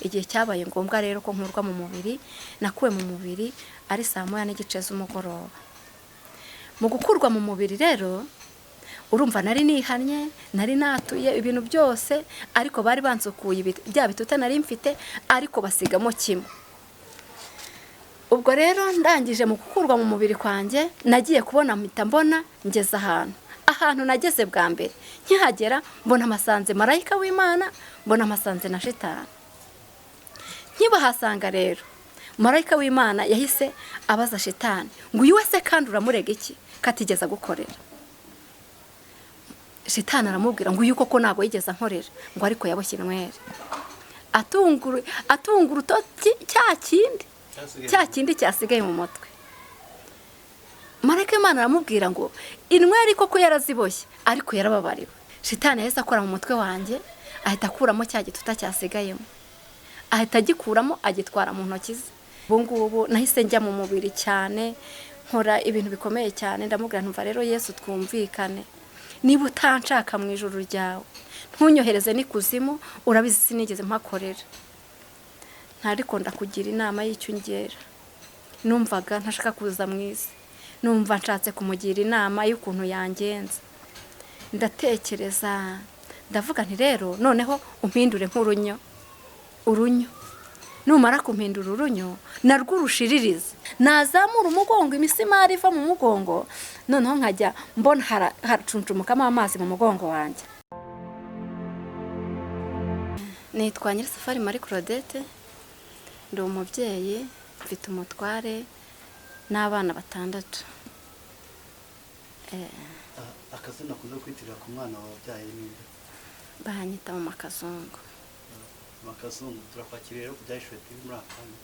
Igihe cyabaye ngombwa rero ko nkurwa mu mubiri, nakuwe mu mubiri ari saa 1:30 z'umugoroba. Mu gukurwa mu mubiri rero, urumva nari nihannye, nari natuye ibintu byose, ariko bari bansukuye bya bituta nari mfite, ariko basigamo kimwe. Ubwo rero ndangije mu gukurwa mu mubiri kwanjye, nagiye kubona mpita mbona ngeze ahantu nageze bwa mbere. Nkihagera mbona amasanze marayika w'Imana, mbona amasanze na shitani. Nkibahasanga rero, marayika w'Imana yahise abaza shitani ngo: "Uyu wese kandi uramurega iki katigeze agukorera?" Shitani aramubwira ngo: "Uyu koko ntabwo yigeze ankorera," ngo ariko yaboshye inwere, atunga urutoki cya kindi cyasigaye mu mutwe. Marayika w'Imana aramubwira ngo: "Inwere koko yaraziboshye, ariko yarababariwe." Shitani yahise akora mu mutwe wanjye, ahita akuramo cya gituta cyasigayemo, ahita agikuramo, agitwara mu ntoki ze. Ubu ngubu nahise njya mu mubiri cyane, nkora ibintu bikomeye cyane. Ndamubwira: "Ntumva rero Yesu, twumvikane. Niba utanshaka mu ijuru ryawe, ntunyohereze n'ikuzimu. Urabizi sinigeze mpakorera, ntariko ndakugira inama y'icyo ungera." Numvaga ntashaka kuza mu isi, numva nshatse kumugira inama y'ukuntu yangenza. Ndatekereza, ndavuga nti: "Rero noneho umpindure nk'urunyo. Urunyo numara kumpindura urunyo, narwo urushiririze, nazamura umugongo, imisimari iva mu mugongo, noneho nkajya mbona haracuncumukamo amazi mu mugongo wanjye." Nitwa Nyirasafari Marie Claudette, ndi umubyeyi, mfite umutware n'abana batandatu. Akazina akunda kwitirira ku mwana wabyaye ninde? Banyita mu Makazungu. Makazungu, turakwakiriye rero ku Byahishuwe TV muri aka kanya.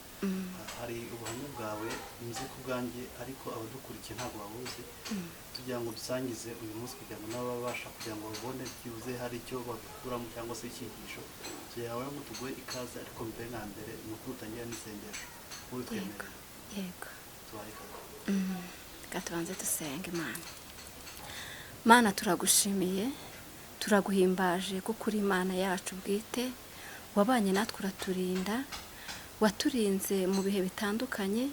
Hari ubuhamya bwawe nzi ku bwanjye, ariko abadukurikiye ntabwo babuzi. Tugira ngo dusangize uyu munsi kugira ngo nabo babasha kugira ngo babone byibuze hari icyo babikuramo cyangwa se icyigisho. Tugira ngo tuguhe ikaze, ariko mbere na mbere ni uko dutangira n'isengesho ubitwemerera. Yego. Tubahe ikaze. Reka tubanze dusenga Imana. Mana, turagushimiye, turaguhimbaje, kuko uri Imana yacu bwite. Wabanye natwe, uraturinda, waturinze mu bihe bitandukanye,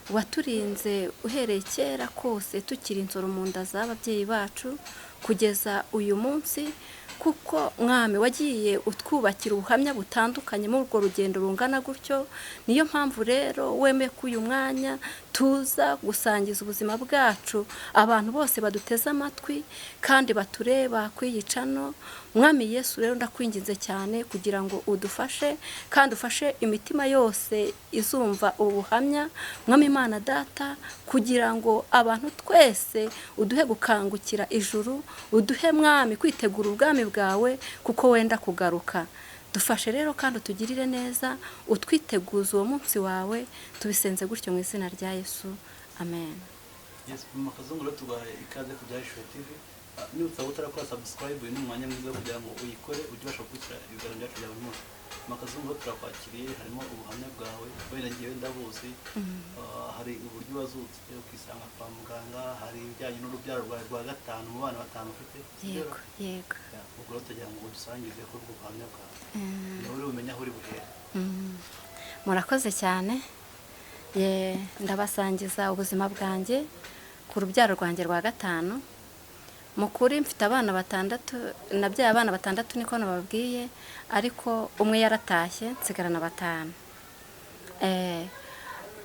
waturinze uhereye kera kose tukiri insoro mu nda z'ababyeyi bacu kugeza uyu munsi, kuko Mwami wagiye utwubakira ubuhamya butandukanye muri urwo rugendo rungana gutyo. Niyo mpamvu rero wemeye ko uyu mwanya tuza gusangiza ubuzima bwacu abantu bose baduteze amatwi kandi batureba kuri iyi channel. Mwami Yesu, rero ndakwinginze cyane kugira ngo udufashe kandi ufashe imitima yose izumva ubu buhamya, Mwami Imana Data, kugira ngo abantu twese uduhe gukangukira ijuru, uduhe, Mwami, kwitegura ubwami bwawe, kuko wenda kugaruka. Dufashe rero kandi utugirire neza, utwiteguze uwo munsi wawe. Tubisenze gutyo mu izina rya Yesu, amen. Yes, mu Makazungu rero tuguhaye ikaze ku Byahishuwe TV. Niba usaba utarakora subscribe, uyu ni umwanya mwiza wo kugira ngo uyikore, ujye ubasha gukurikira ibiganiro byacu bya buri munsi. Makazungu rero turakwakiriye, harimo ubuhamya bwawe, wenda ngewe ndabuzi. Hari uburyo wazutse ukisanga kwa muganga, hari ibijyanye n'urubyaro rwawe rwa gatanu mu bana batanu ufite, sibyo? Yego. Yeah, ubwo rero tugira ngo udusangize kuri ubwo buhamya bwawe, nawe uri bumenye aho uri buhere. Murakoze cyane. Ye, ndabasangiza ubuzima bwanjye ku rubyaro rwanjye rwa gatanu. Mu kuri mfite abana batandatu, nabyaye abana batandatu niko nababwiye, ariko umwe yaratashye, nsigarana batanu.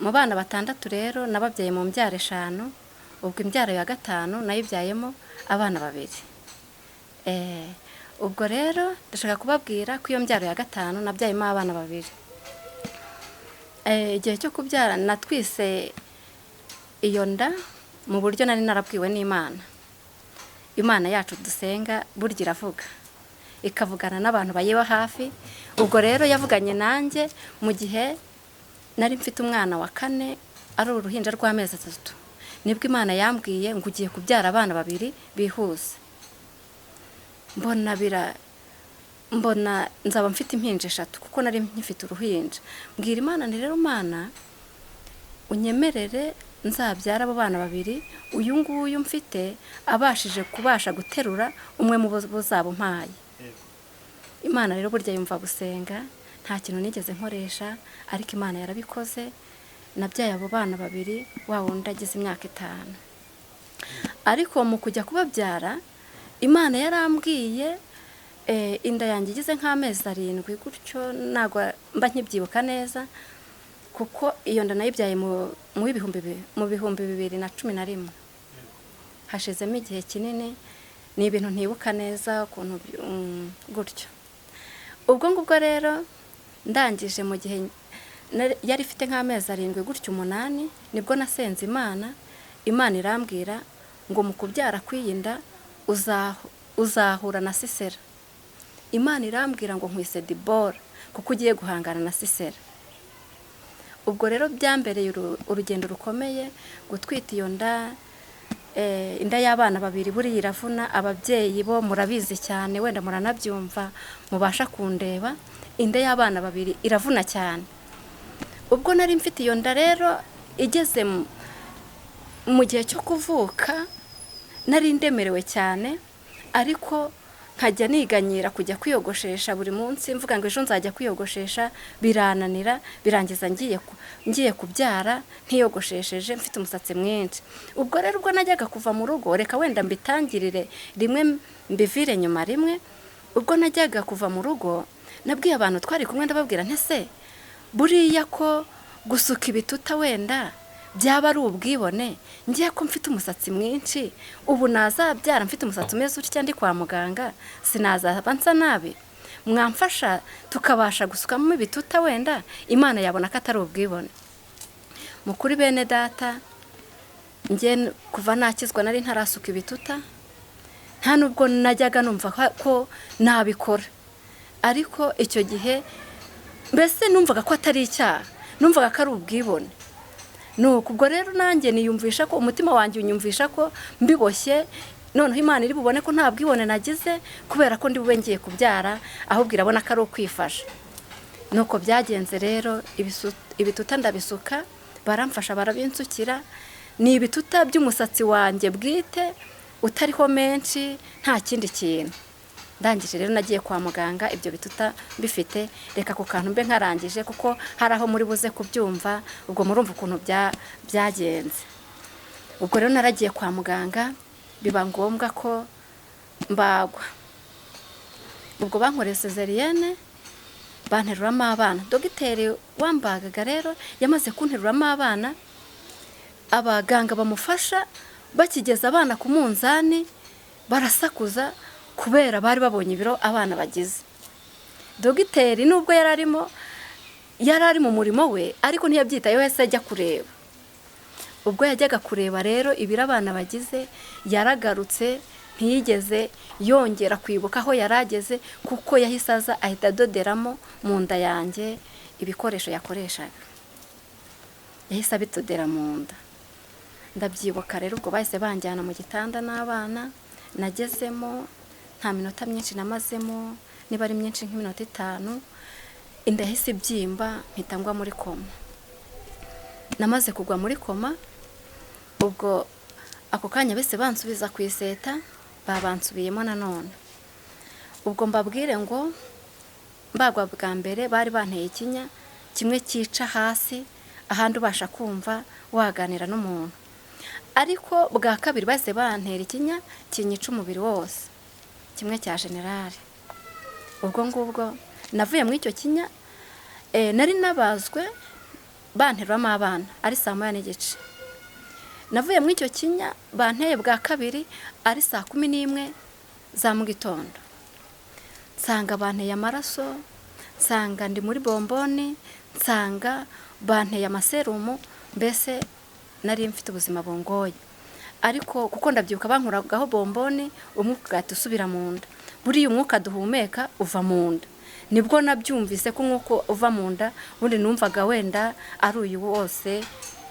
Mu bana batandatu rero nababyaye mu mbyaro eshanu, ubwo imbyaro ya gatanu nayibyayemo abana babiri. Ubwo rero ndashaka kubabwira ko iyo mbyaro ya gatanu nabyayemo abana babiri. Igihe cyo kubyara natwise iyo nda mu buryo nari narabwiwe n'Imana. Imana yacu dusenga burya iravuga, ikavugana n'abantu bayiba hafi. Ubwo rero yavuganye nanjye mu gihe nari mfite umwana wa kane, ari uruhinja rw'amezi 3, nibwo Imana yambwiye ngo: "Ugiye kubyara abana babiri bihuse." Mbona nzaba mfite impinja eshatu, kuko nari nkifite uruhinja. Mbwira Imana nti: "Rero Mana, unyemerere nzabyara abo bana babiri, uyu nguyu mfite abashije kubasha guterura umwe mu bo zabo mpaye." Imana rero burya yumva gusenga. Nta kintu nigeze nkoresha, ariko Imana yarabikoze. Nabyaye abo bana babiri, wa wundi agize imyaka 5. Ariko mu kujya kubabyara, Imana yarambwiye, inda yanjye igeze nk'amezi 7 gutyo, ntabwo mba nkibyibuka neza, kuko iyo nda nayibyaye mu 2011. Hashizemo igihe kinini, ni ibintu ntibuka neza ukuntu gutyo. Ubwo ngubwo rero ndangije mu gihe yari ifite nk'amezi 7 gutyo 8, nibwo nasenze Imana. Imana irambwira ngo mu kubyara kw'iyi nda uzahura na Sisera. Imana irambwira ngo nkwise Dibora kuko ugiye guhangana na Sisera. Ubwo rero byambereye urugendo rukomeye gutwita iyo nda. Inda y'abana babiri buriya iravuna, ababyeyi bo murabizi cyane, wenda muranabyumva, mubasha kundeba. Inda y'abana babiri iravuna cyane. Ubwo nari mfite iyo nda rero igeze mu gihe cyo kuvuka, nari ndemerewe cyane, ariko nkajya niganyira kujya kwiyogoshesha buri munsi, mvuga ngo ejo nzajya kwiyogoshesha, birananira, birangiza ngiye kubyara ntiyogoshesheje, mfite umusatsi mwinshi. Ubwo rero ubwo najyaga kuva mu rugo, reka wenda mbitangirire rimwe mbivire nyuma rimwe. Ubwo najyaga kuva mu rugo, nabwiye abantu twari kumwe, ndababwira nti se buriya ko gusuka ibituta wenda byaba ari ubwibone, ngiye ko mfite umusatsi mwinshi, ubu nazabyara mfite umusatsi umeze utya ndi kwa muganga, sinazaba nsa nabi, mwamfasha tukabasha gusukamo ibituta, wenda Imana yabona ko atari ubwibone. Mukuri bene data, ngiye kuva nakizwa nari ntarasuka ibituta, nta nubwo najyaga numva ko nabikora, ariko icyo gihe mbese numvaga ko atari icyaha, numvaga ko ari ubwibone. Nuko ubwo rero nanjye niyumvisha ko umutima wanjye unyumvisha ko mbiboshye, noneho Imana iri bubone ko nta bwibone nagize kubera ko ndi bube ngiye kubyara, ahubwo irabona ko ari ukwifasha. Nuko byagenze rero, ibituta ndabisuka, baramfasha barabinsukira. Ni ibituta by'umusatsi wanjye bwite utariho menshi, nta kindi kintu. Ndangije rero nagiye kwa muganga ibyo bituta mbifite, reka ku kantu mbe nkarangije kuko hari aho muri buze kubyumva, ubwo murumva ukuntu byagenze. Ubwo rero naragiye kwa muganga, biba ngombwa ko mbagwa. Ubwo bankoreye césarienne, banteruramo abana. Dogiteri wambagaga rero yamaze kunteruramo abana, abaganga bamufasha bakigeza abana ku munzani barasakuza kubera bari babonye ibiro abana bagize. Dogiteri nubwo yari ari mu murimo we, ariko ntiyabyitayeho, yahise ajya kureba. Ubwo yajyaga kureba rero ibiro abana bagize, yaragarutse, ntiyigeze yongera kwibuka aho yarageze, kuko yahise aza ahita adoderamo mu nda yanjye ibikoresho yakoreshaga, yahise abitodera mu nda. Ndabyibuka rero ubwo bahise banjyana mu gitanda n'abana, nagezemo nta minota myinshi namazemo, niba ari myinshi nk'iminota 5, inda yahise ibyimba, mpita ngwa muri koma. Namaze kugwa muri koma, ubwo ako kanya bese bansubiza ku iseta, babansubiyemo nanone. Ubwo mbabwire ngo mbagwa bwa mbere bari banteye ikinya kimwe cyica hasi, ahandi ubasha kumva waganira n'umuntu. Ariko bwa kabiri bahise bantera ikinya kinyica umubiri wose, kimwe cya generale. Ubwo ngubwo navuye muri icyo kinya, nari nabazwe banteruramo abana ari 1:30. Navuye muri icyo kinya banteye bwa kabiri ari 11:00 za mu gitondo. Nsanga banteye amaraso, nsanga ndi muri bomboni, nsanga banteye amaserumu, mbese nari mfite ubuzima bungoye. Ariko kuko ndabyibuka bankuragaho bomboni, umwuka ugahita usubira mu nda. Buriya umwuka duhumeka uva mu nda. Nibwo nabyumvise ko umwuka uva mu nda, ubundi numvaga wenda ari uyu wose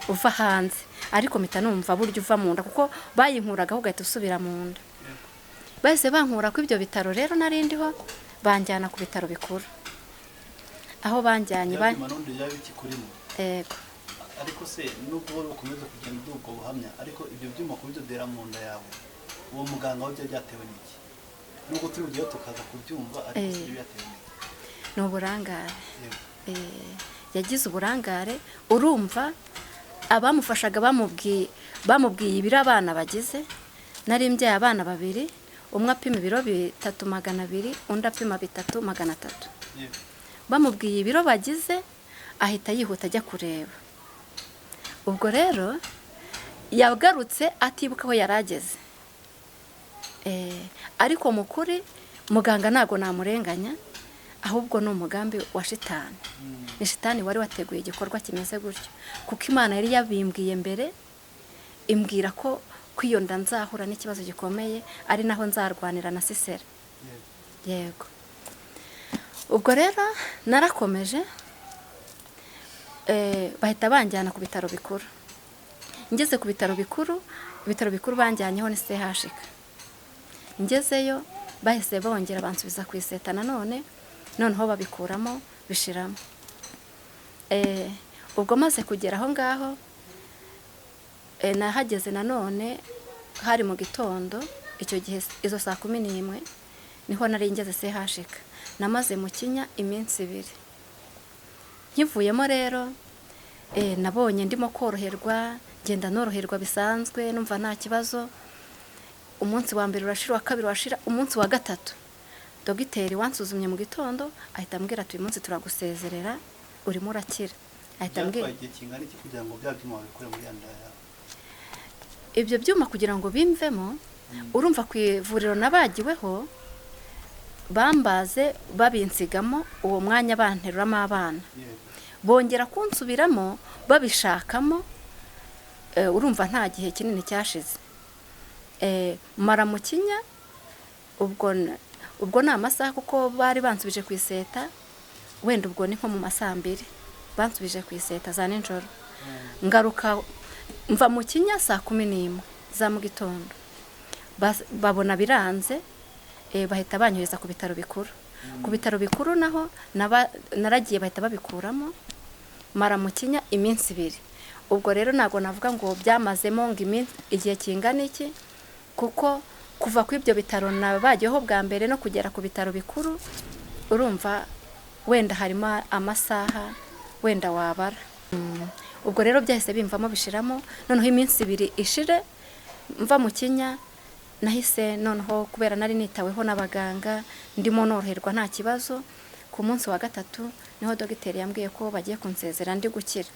uva hanze, ariko mpita numva burya uva mu nda, kuko bayinkuragaho ugahita usubira mu nda. Bahise bankura ku ibyo bitaro rero nari ndiho, banjyana ku bitaro bikuru. Aho banjyanye yego. Ariko se nubwo ukomeza kugenda ubwo buhamya, ariko ibyo byuma kubidodera mu nda yawe, uwo muganga we byatewe n'iki? Nubwo turi bugiye tukaza kubyumva, ariko se byatewe n'iki? Ni uburangare. Yego. Yagize uburangare. Urumva abamufashaga bamubwiye ibiro abana bagize. Nari mbyaye abana babiri, umwe apima ibiro 3200, undi apima 3300. Yego. Bamubwiye ibiro bagize, ahita yihuta ajya kureba. Ubwo rero yagarutse atibuka aho yari ageze. Ariko mu kuri muganga ntabwo namurenganya, ahubwo ni umugambi wa shitani. Ni shitani wari wateguye igikorwa kimeze gutyo, kuko Imana yari yabimbwiye mbere, imbwira ko kwiyo nda nzahura n'ikibazo gikomeye, ari naho nzarwanira na Sisera. Yego. Yego. Ubwo rero narakomeje, bahita banjyana ku bitaro bikuru. Ngeze ku bitaro bikuru, ibitaro bikuru banjyanyeho ni CHK. Ngezeyo bahise bongera bansubiza ku iseta nanone, noneho babikuramo bishiramo. Ubwo maze kugera aho ngaho, nahageze nanone hari mu gitondo, icyo gihe izo saa 11 niho nari ngeze CHK. Namaze mu kinya iminsi 2. Nkivuyemo rero, nabonye ndimo koroherwa, ngenda noroherwa bisanzwe, numva nta kibazo. Umunsi wa mbere urashira, wa kabiri urashira, umunsi wa gatatu dogiteri wansuzumye mu gitondo ahita ambwira ati uyu munsi turagusezerera, urimo urakira. Ahita ambwira Byatwaye igihe kingana iki kugira ngo bya byuma babikure muri ya nda yawe? Ibyo byuma kugira ngo bimvemo, urumva ku ivuriro nabagiweho bambaze babinsigamo uwo mwanya banteruramo abana. Yego. Bongera kunsubiramo babishakamo, urumva nta gihe kinini cyashize. Mara mu kinya, ubwo ni amasaha, kuko bari bansubije ku iseta, wenda ubwo ni nko mu masaha 2 bansubije ku iseta za nijoro. Ngaruka mva mu kinya saa 11 za mu gitondo. Babona biranze, bahita banyohereza ku bitaro bikuru. Ku bitaro bikuru naho naragiye bahita babikuramo, mara mu kinya iminsi 2. Ubwo rero ntabwo navuga ngo byamazemo ngo igihe kingana iki, kuko kuva ku ibyo bitaro nabagiyeho bwa mbere no kugera ku bitaro bikuru, urumva wenda harimo amasaha wenda wabara. Ubwo rero byahise bimvamo bishiramo, noneho iminsi 2 ishire mva mu kinya, nahise noneho kubera nari nitaweho n'abaganga ndimo noroherwa nta kibazo. Ku munsi wa 3 niho dogiteri yambwiye ko bagiye kunsezera ndi gukira.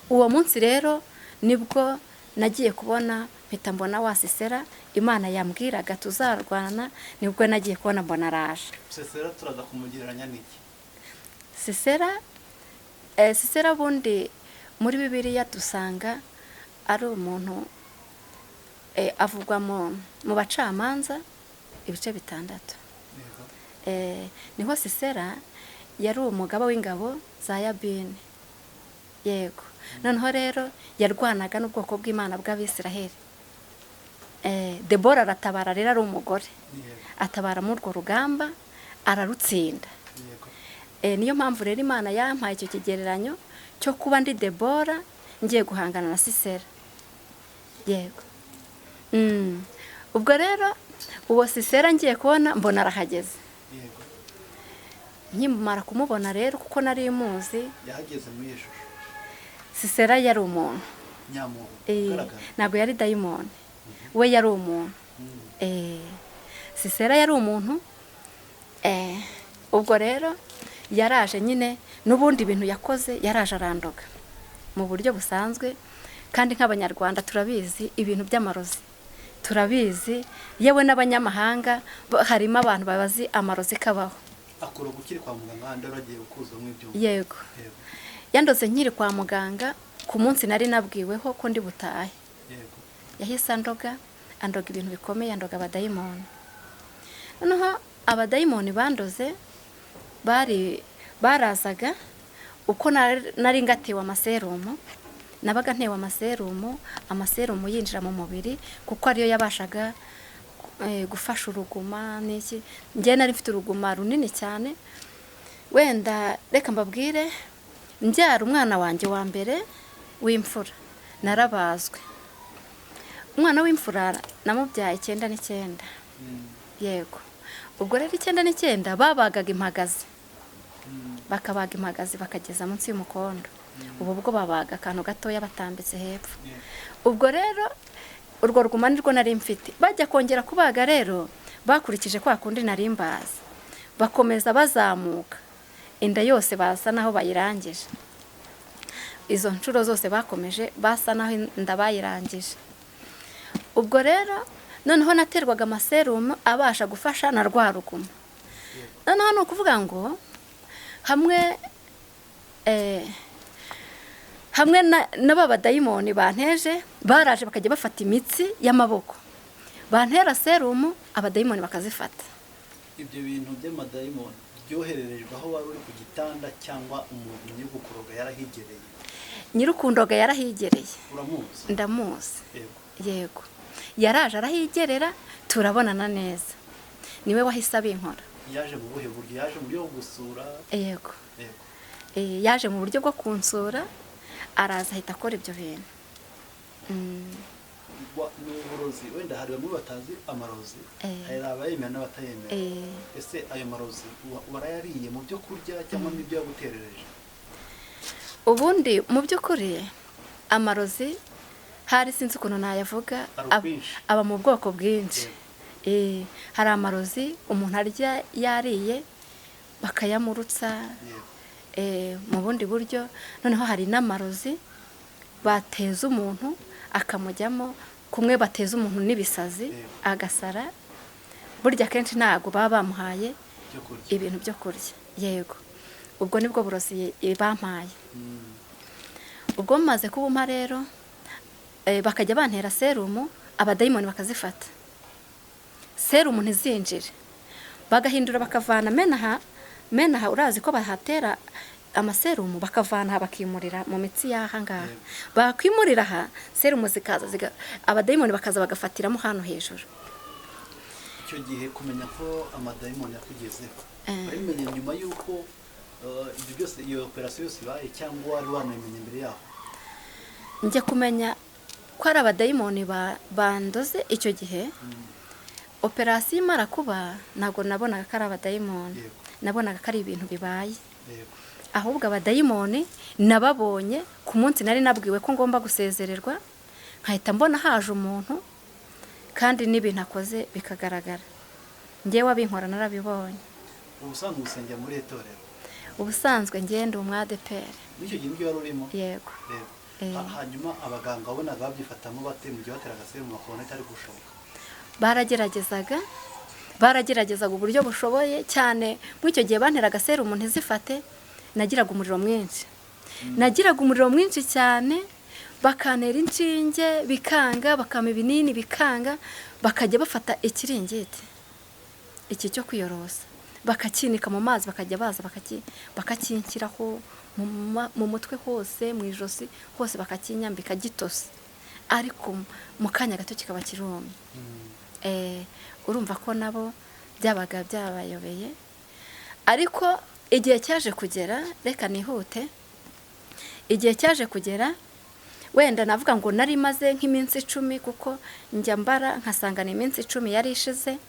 Uwo munsi rero nibwo nagiye kubona mpita mbona wa Sisera Imana yambwiraga tuzarwana, nibwo nagiye kubona mbona araje. Sisera turaza kumugereranya n'iki? Sisera bundi muri Bibiliya dusanga ari umuntu, avugwa mu bacamanza ibice 6. Yego. Niho Sisera yari umugaba w'ingabo za Yabini. Yego. Noneho rero yarwanaga n'ubwoko bw'Imana bw'Abisiraheli. Debora aratabara rero ari umugore. Yego. Atabara muri urwo rugamba ararutsinda. Yego. Niyo mpamvu rero Imana yampaye icyo kigereranyo cyo kuba ndi Debora ngiye guhangana na Sisera. Yego. Ubwo rero uwo Sisera ngiye kubona mbona arahageze. Yego. Nkimara kumubona rero kuko nari muzi, Yahageze muri iyo shusho. Sisera yari umuntu. Nyamuntu. Ugaragara. Ntabwo yari dayimoni. We yari umuntu. Sisera yari umuntu. Ubwo rero yaraje nyine n'ubundi bintu yakoze, yaraje arandoga mu buryo busanzwe, kandi nk'Abanyarwanda turabizi ibintu by'amarozi, turabizi yewe n'abanyamahanga harimo abantu babazi amarozi kabaho. Akura gukiri kwa muganga handi aragiye gukuzamo ibyuma. Yego. Yego. Yandoze nkiri kwa muganga ku munsi nari nabwiweho ko ndi butahe. Yego. Yahise andoga, andoga ibintu bikomeye, andoga abadayimoni. Noneho abadayimoni bandoze bari barazaga uko nari ngatewe amaserumu, nabaga ntewe amaserumu, amaserumu yinjira mu mubiri kuko ariyo yabashaga gufasha uruguma n'iki. Njye nari mfite uruguma runini cyane. Wenda reka mbabwire, mbyara umwana wanjye wa mbere w'imfura narabazwe. Umwana w'imfura namubyaye 99. Yego. Ubwo rero 99 babagaga impagazi. Bakabaga impagazi bakageza munsi y'umukondo. Ubu bwo babaga akantu gatoya batambitse hepfo. Ubwo rero urwo ruguma nirwo nari mfite. Bajya kongera kubaga rero bakurikije kwa kundi nari mbazi, bakomeza bazamuka inda yose basa naho bayirangije. Izo nshuro zose bakomeje basa naho inda bayirangije. Ubwo rero noneho naterwaga amaserumu abasha gufasha na rwa ruguma. Noneho ni ukuvuga ngo hamwe hamwe na ba badayimoni banteje baraje bakajya bafata imitsi y'amaboko, bantera serumu abadayimoni bakazifata. Ibyo bintu by'amadayimoni byohererejwe aho wari uri ku gitanda cyangwa umuntu nyir'ukuroga yarahigereye? Nyir'ukundoga yarahigereye. Uramuzi? Ndamuzi. Yego. Yego, yaraje arahigerera, turabonana neza, niwe wahise abinkora. Yaje mu buhe buryo? Yaje mu buryo bwo gusura? Yego. Yego. Yaje mu buryo bwo kunsura, araza ahita akora ibyo bintu. Ni uburozi. Wenda hari bamwe batazi amarozi, hari abayemera n'abatayemera. Ese ayo marozi warayariye mu byo kurya cyangwa n'ibyo yaguterereje? Ubundi mu by'ukuri amarozi hari sinzi ukuntu nayavuga, Hari ubwinshi. aba mu bwoko bwinshi. Hari amarozi umuntu arya yariye bakayamurutsa, mu bundi buryo. Noneho hari n'amarozi bateza umuntu akamujyamo, kumwe bateza umuntu n'ibisazi agasara. Burya akenshi ntabwo baba bamuhaye Byo kurya. ibintu byo kurya. Yego, ubwo nibwo burozi bampaye. Ubwo mumaze kubumpa rero, bakajya bantera serumu, abadayimoni bakazifata, serumu ntizinjire, bagahindura bakavana menaha menaha, urazi ko bahatera amaserumu, bakavana aha bakimurira mu mitsi y'aha ngaha. Bakwimurira aha, serumu zikaza abadayimoni bakaza bagafatiramo hano hejuru. Icyo gihe kumenya ko amadayimoni yakugezeho, wabimenye nyuma y'uko ibyo byose, iyo operasiyo yose ibaye, cyangwa wari wanabimenye mbere yaho? Njya kumenya ko ari abadayimoni bandoze icyo gihe operasiyo imara kuba, ntabwo nabonaga ko ari abadayimoni. Nabonaga ko ari ibintu bibaye. Ahubwo abadayimoni nababonye ku munsi nari nabwiwe ko ngomba gusezererwa, nkahita mbona haje umuntu kandi n'ibintu akoze bikagaragara. Njyewe abinkora narabibonye. Ubusanzwe usengera muri itorero? Ubusanzwe ngenda umwadeperi. Muri icyo gihe nibyo wari urimo? Yego. Yego. Hanyuma abaganga wabonaga babyifatamo bate mu gihe bateraga serumu bakabona itari gushoboka? Barageragezaga uburyo bushoboye cyane. Muri icyo gihe banteraga serumu ntizifate, nagiraga umuriro mwinshi, nagiraga umuriro mwinshi cyane, bakantera inshinge bikanga, bakampa ibinini bikanga, bakajya bafata ikiringiti iki cyo kwiyorosa bakakinika mu mazi, bakajya baza bakakinshyiraho mu mutwe hose, mu ijosi hose, bakakinyambika gitose, ariko mu kanya gato kikaba kirumye. Urumva ko nabo byabaga byabayobeye. Ariko igihe cyaje kugera, reka nihute, igihe cyaje kugera wenda navuga ngo nari maze nk'iminsi 10, kuko njya mbara nkasanga ni iminsi 10 yari ishize,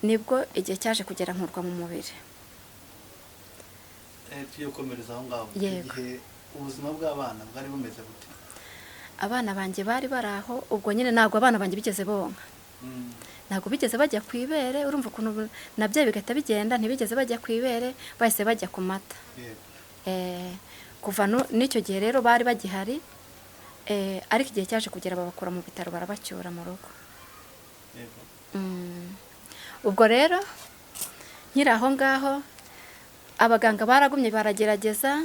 nibwo igihe cyaje kugera nkurwa mu mubiri. Tugiye gukomereza aho ngaho. Yego. Igihe ubuzima bw'abana bwari bumeze gute? Abana banjye bari bari aho, ubwo nyine ntabwo abana banjye bigeze bonka. Ntabwo bigeze bajya ku ibere, urumva ukuntu nabyo bigahita bigenda, ntibigeze bajya ku ibere, bahise bajya ku mata. Kuva n'icyo gihe rero bari bagihari, ariko igihe cyaje kugera babakura mu bitaro barabacyura mu rugo. Ubwo rero nkiri aho ngaho abaganga baragumye baragerageza,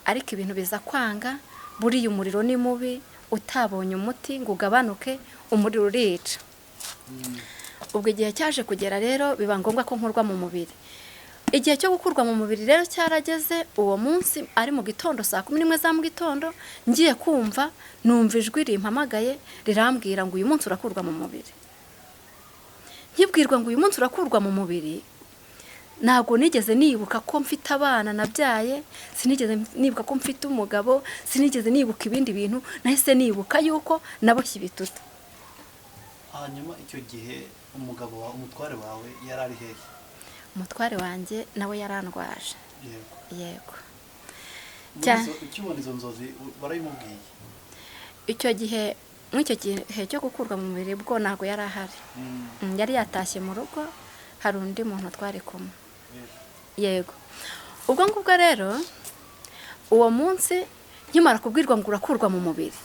ariko ibintu biza kwanga. Buriya umuriro ni mubi, utabonye umuti ngo ugabanuke umuriro urica. Ubwo igihe cyaje kugera rero biba ngombwa ko nkurwa mu mubiri. Igihe cyo gukurwa mu mubiri rero cyarageze. Uwo munsi ari mu gitondo saa 11 za mu gitondo, ngiye kumva numva ijwi rimpamagaye rirambwira ngo uyu munsi urakurwa mu mubiri. Nkibwirwa ngo uyu munsi urakurwa mu mubiri, ntabwo nigeze nibuka ko mfite abana nabyaye, sinigeze nibuka ko mfite umugabo, sinigeze nibuka ibindi bintu, nahise nibuka yuko naboshye ibituta. Hanyuma icyo gihe umugabo wa umutware wawe yari ari hehe? Umutware wanjye nawe yarandwaje. Yego. Yego. Muri ukibona izo nzozi warabimubwiye? Icyo gihe, muri icyo gihe cyo gukurwa mu mubiri bwo ntabwo yari ahari. Yari yatashye mu rugo, hari undi muntu twari kumwe. Yego. Ubwo ngubwo rero uwo munsi nkimara kubwirwa ngo urakurwa mu mubiri,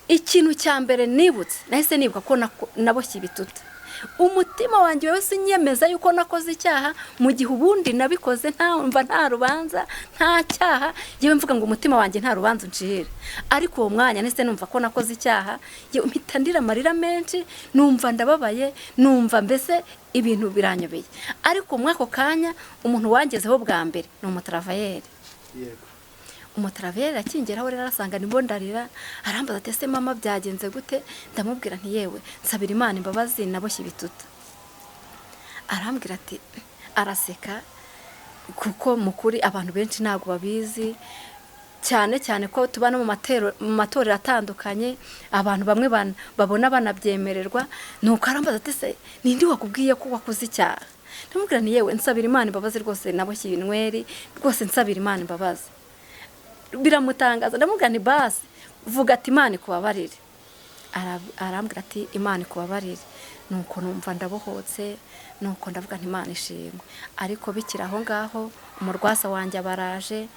ikintu cya mbere nibutse, nahise nibuka ko naboshye ibituta. Umutima wanjye wese unyemeza yuko nakoze icyaha, mu gihe ubundi nabikoze ntamva nta rubanza, nta cyaha. Yewe, mvuga ngo umutima wanjye nta rubanza uncira, ariko uwo mwanya nahise numva ko nakoze icyaha. Yewe, mpita ndira amarira menshi, numva ndababaye, numva mbese ibintu biranyobeye. Ariko muri ako kanya umuntu wangezeho bwa mbere ni umutaravayeri. Umutaraveri akingeraho rero arasanga nibwo ndarira, arambaza ati: "Ese mama, byagenze gute?" Ndamubwira nti: "Yewe, nsabira Imana imbabazi, naboshye ibituta." Arambwira ati, araseka, kuko mu kuri abantu benshi ntabwo babizi, cyane cyane ko tuba no mu matorero atandukanye, abantu bamwe babona banabyemererwa. Nuko arambaza ati: "Se ninde wakubwiye ko wakoze icyaha?" Ndamubwira nti: "Yewe, nsabira Imana imbabazi rwose, naboshye inweri rwose, nsabira Imana imbabazi." Biramutangaza. Ndamubwira nti: "Basi vuga ati Imana ikubabarire." Arambwira ati: "Imana ikubabarire." Nuko numva ndabohotse, nuko ndavuga nti: "Imana ishimwe." Ariko bikiri aho ngaho, umurwasa wanjye abaraje,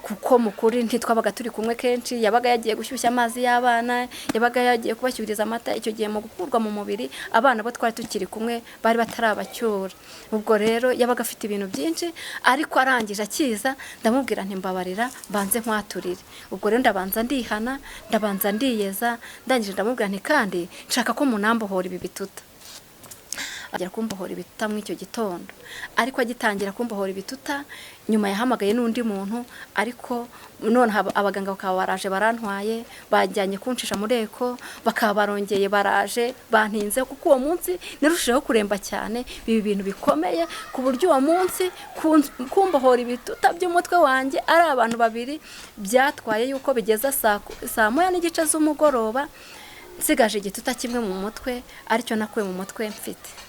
kuko mukuri ntitwabaga turi kumwe kenshi, yabaga yagiye gushyushya amazi y'abana, yabaga yagiye kubashyuriza amata. Icyo gihe mu gukurwa mu mubiri, abana bo twari tukiri kumwe bari batarabacyura. Ubwo rero yabaga afite ibintu byinshi. Ariko arangije akiza, ndamubwira nti: "Mbabarira mbanze nkwaturire." Ubwo rero ndabanza ndihana, ndabanza ndiyeza, ndangije ndamubwira nti: "Kandi nshaka ko munambohora ibi bituta." Agera kumbohora ibituta muri icyo gitondo. Ariko agitangira kumbohora ibituta, nyuma yahamagaye n'undi muntu, ariko none abaganga bakaba baraje barantwaye, bajyanye kuncisha muri echo, bakaba barongeye baraje bantinze, kuko uwo munsi narushijeho kuremba cyane, biba ibintu bikomeye, ku buryo uwo munsi kumbohora ibituta by'umutwe wanjye ari abantu babiri byatwaye yuko bigeza saa 1:30 z'umugoroba, nsigaje igituta kimwe mu mutwe, aricyo nakuye mu mutwe mfite.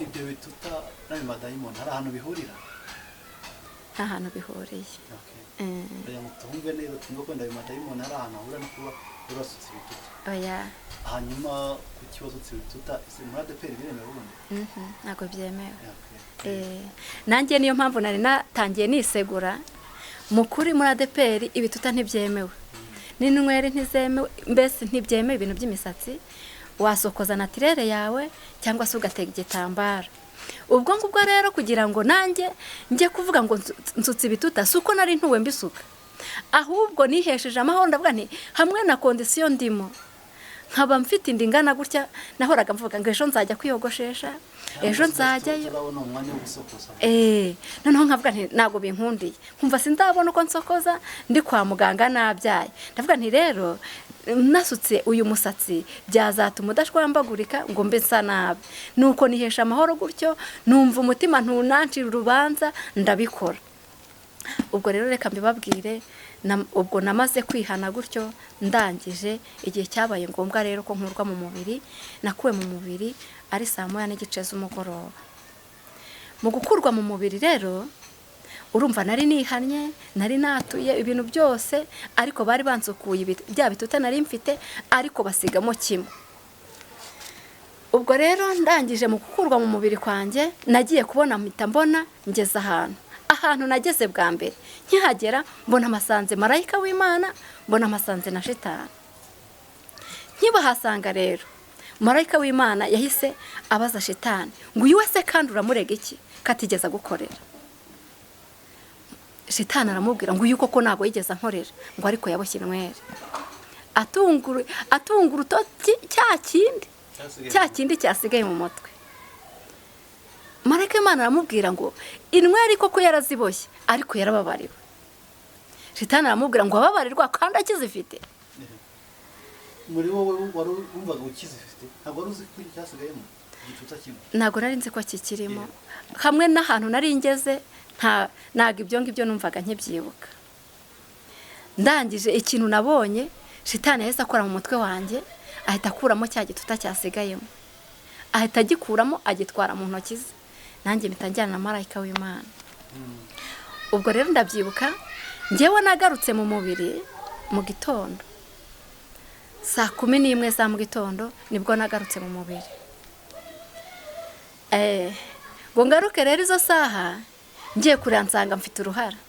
Ibyo bituta n'ayo madayimoni hari ahantu bihurira? Nta hantu bihuriye. Kugira ngo twumve neza, twumve ko wenda ayo madayimoni hari ahantu ahurira no kuba urasutse ibituta. Oya. Hanyuma kuki wasutse ibituta? Ese muri ADEPR biremewe ubundi? Ntabwo byemewe. Nanjye niyo mpamvu nari natangiye nisegura. Mu kuri muri ADEPR ibituta ntibyemewe, n'inyweri ntizemewe, mbese ntibyemewe ibintu by'imisatsi. Wasokoza naturelle yawe cyangwa se ugatega igitambaro. Ubwo ngubwo rero kugira ngo nanjye njye kuvuga ngo nsutse ibituta, si uko nari ntuwe mbisuka, ahubwo nihesheje amahoro. Ndavuga nti hamwe na condition ndimo, nkaba mfite inda ingana gutya, nahoraga mvuga ngo ejo nzajya kwiyogoshesha, ejo nzajyayo. Turabona umwanya wo gusokoza. Noneho nkavuga nti ntabwo binkundiye, nkumva sindabona uko nsokoza, ndi kwa muganga nabyaye. Ndavuga nti rero nasutse uyu musatsi byazatuma udashwambagurika ngo mbe nsa nabi. Nuko nihesha amahoro gutyo, numva umutima ntunancira urubanza, ndabikora. Ubwo rero reka mbibabwire, ubwo namaze kwihana gutyo, ndangije igihe cyabaye ngombwa rero ko nkurwa mu mubiri. Nakuwe mu mubiri ari saa 1:30 z'umugoroba. Mu gukurwa mu mubiri rero, urumva nari nihannye, nari natuye ibintu byose, ariko bari bansukuye bya bituta nari mfite, ariko basigamo kimwe. Ubwo rero ndangije mu gukurwa mu mubiri kwanjye, nagiye kubona mpita mbona ngeze ahantu nageze bwa mbere. Nkihagera mbona amasanze marayika w'Imana, mbona amasanze na shitani. Nkibahasanga rero, marayika w'Imana yahise abaza shitani ngo: "Uyu wese kandi uramurega iki katigeze agukorera?" Shitani aramubwira ngo: "Uyu koko ntabwo yigeze ankorera," ngo ariko yaboshye inweri, atunga urutoki cya kindi cya kindi cyasigaye mu mutwe. Marayika w'Imana aramubwira ngo: "Inweri koko yaraziboshye, ariko yarababariwe." Shitani aramubwira ngo: "Ababarirwa kandi akizifite?" Muri wowe wari wumvaga ukizifite, ntabwo wari uzi ko cyasigayemo igituta kimwe? Ntabwo nari nzi ko kikirimo. Hamwe n'ahantu nari ngeze, ntabwo ibyo ngibyo numvaga nkibyibuka. Ndangije ikintu nabonye, shitani yahise akora mu mutwe wanjye, ahita akuramo cya gituta cyasigayemo, ahita agikuramo, agitwara mu ntoki ze, nanjye mpita njyana na marayika w'Imana. Ubwo rero ndabyibuka ngewe nagarutse mu mubiri mu gitondo saa 11 za mu gitondo nibwo nagarutse mu mubiri. Ngo ngaruke rero izo saha ngiye kureba nsanga mfite uruhara,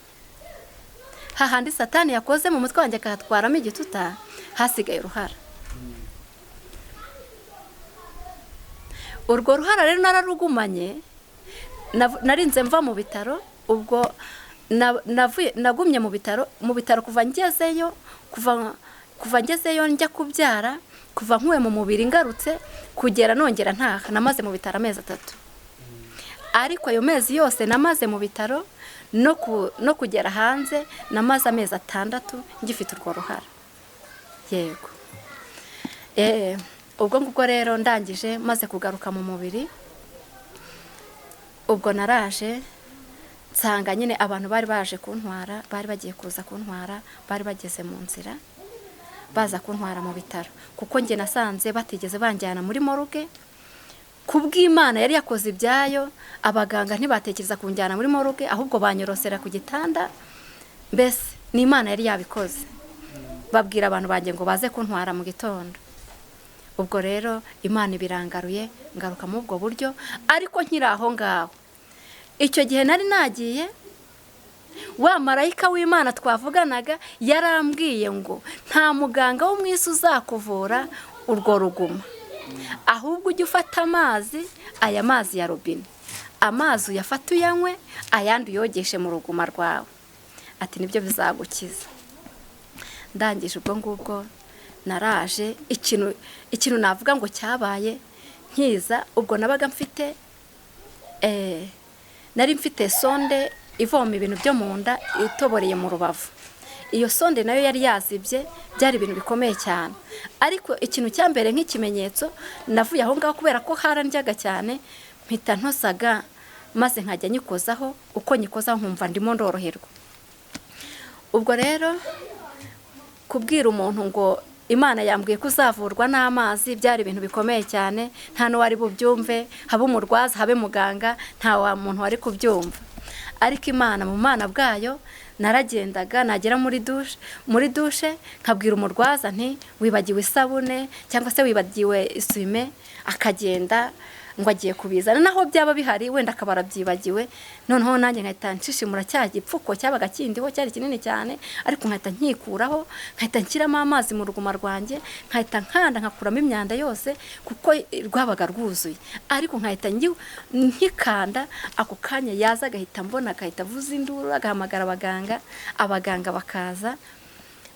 hahandi Satani yakoze mu mutwe wanjye akahatwaramo igituta, hasigaye uruhara. Urwo ruhara rero nararugumanye, narinze mva mu bitaro. Ubwo nagumye mu bitaro kuva ngezeyo, kuva ngezeyo njya kubyara, kuva nkuwe mu mubiri ngarutse kugera nongera ntaha, namaze mu bitaro amezi 3. Ariko ayo mezi yose namaze mu bitaro no kugera hanze namaze amezi 6 ngifite urwo ruhara. Yego. Ubwo ngubwo rero ndangije maze kugaruka mu mubiri, ubwo naraje nsanga nyine abantu bari baje kuntwara, bari bagiye kuza kuntwara, bari bageze mu nzira baza kuntwara mu bitaro, kuko njye nasanze batigeze banjyana muri morgue. Kubw'Imana yari yakoze ibyayo, abaganga ntibatekereza kunjyana muri morgue, ahubwo banyorosera ku gitanda. Mbese ni Imana yari yabikoze, babwira abantu banjye ngo baze kuntwara mu gitondo. Ubwo rero Imana ibirangaruye ngaruka mu ubwo buryo, ariko nkiri aho ngaho icyo gihe nari nagiye, wa marayika w'Imana twavuganaga yarambwiye ngo nta muganga wo mu isi uzakuvura urwo ruguma, ahubwo ujye ufata amazi, aya mazi ya robine, amazi uyafate uyanywe, ayandi uyogeshe mu ruguma rwawe, ati nibyo bizagukiza. Ndangije ubwo ngubwo naraje, ikintu navuga ngo cyabaye nkiza, ubwo nabaga mfite nari mfite sonde ivoma ibintu byo mu nda itoboreye mu rubavu. Iyo sonde nayo yari yazibye, byari ibintu bikomeye cyane. Ariko ikintu cya mbere nk'ikimenyetso, navuye aho ngaho kubera ko harandyaga cyane, mpita ntosaga maze nkajya nyikozaho, uko nyikozaho nkumva ndimo ndoroherwa. Ubwo rero kubwira umuntu ngo Imana yambwiye ko uzavurwa n'amazi byari ibintu bikomeye cyane, nta n'uwari bubyumve, habe umurwaza habe muganga, nta wa muntu wari kubyumva. Ariko Imana mu mana bwayo, naragendaga nagera muri douche nkabwira umurwaza nti wibagiwe isabune cyangwa se wibagiwe isume, akagenda ngo agiye kubizana, naho byaba bihari wenda akaba arabyibagiwe. Noneho nanjye nkahita nshishimura cya gipfuko cyabaga kindiho, cyari kinini cyane, ariko nkahita nkikuraho, nkahita nshyiramo amazi mu ruguma rwanjye, nkahita nkanda nkakuramo imyanda yose kuko rwabaga rwuzuye, ariko nkahita nkikanda, ako kanya yaza agahita mbona, agahita avuza induru, agahamagara abaganga, bakaza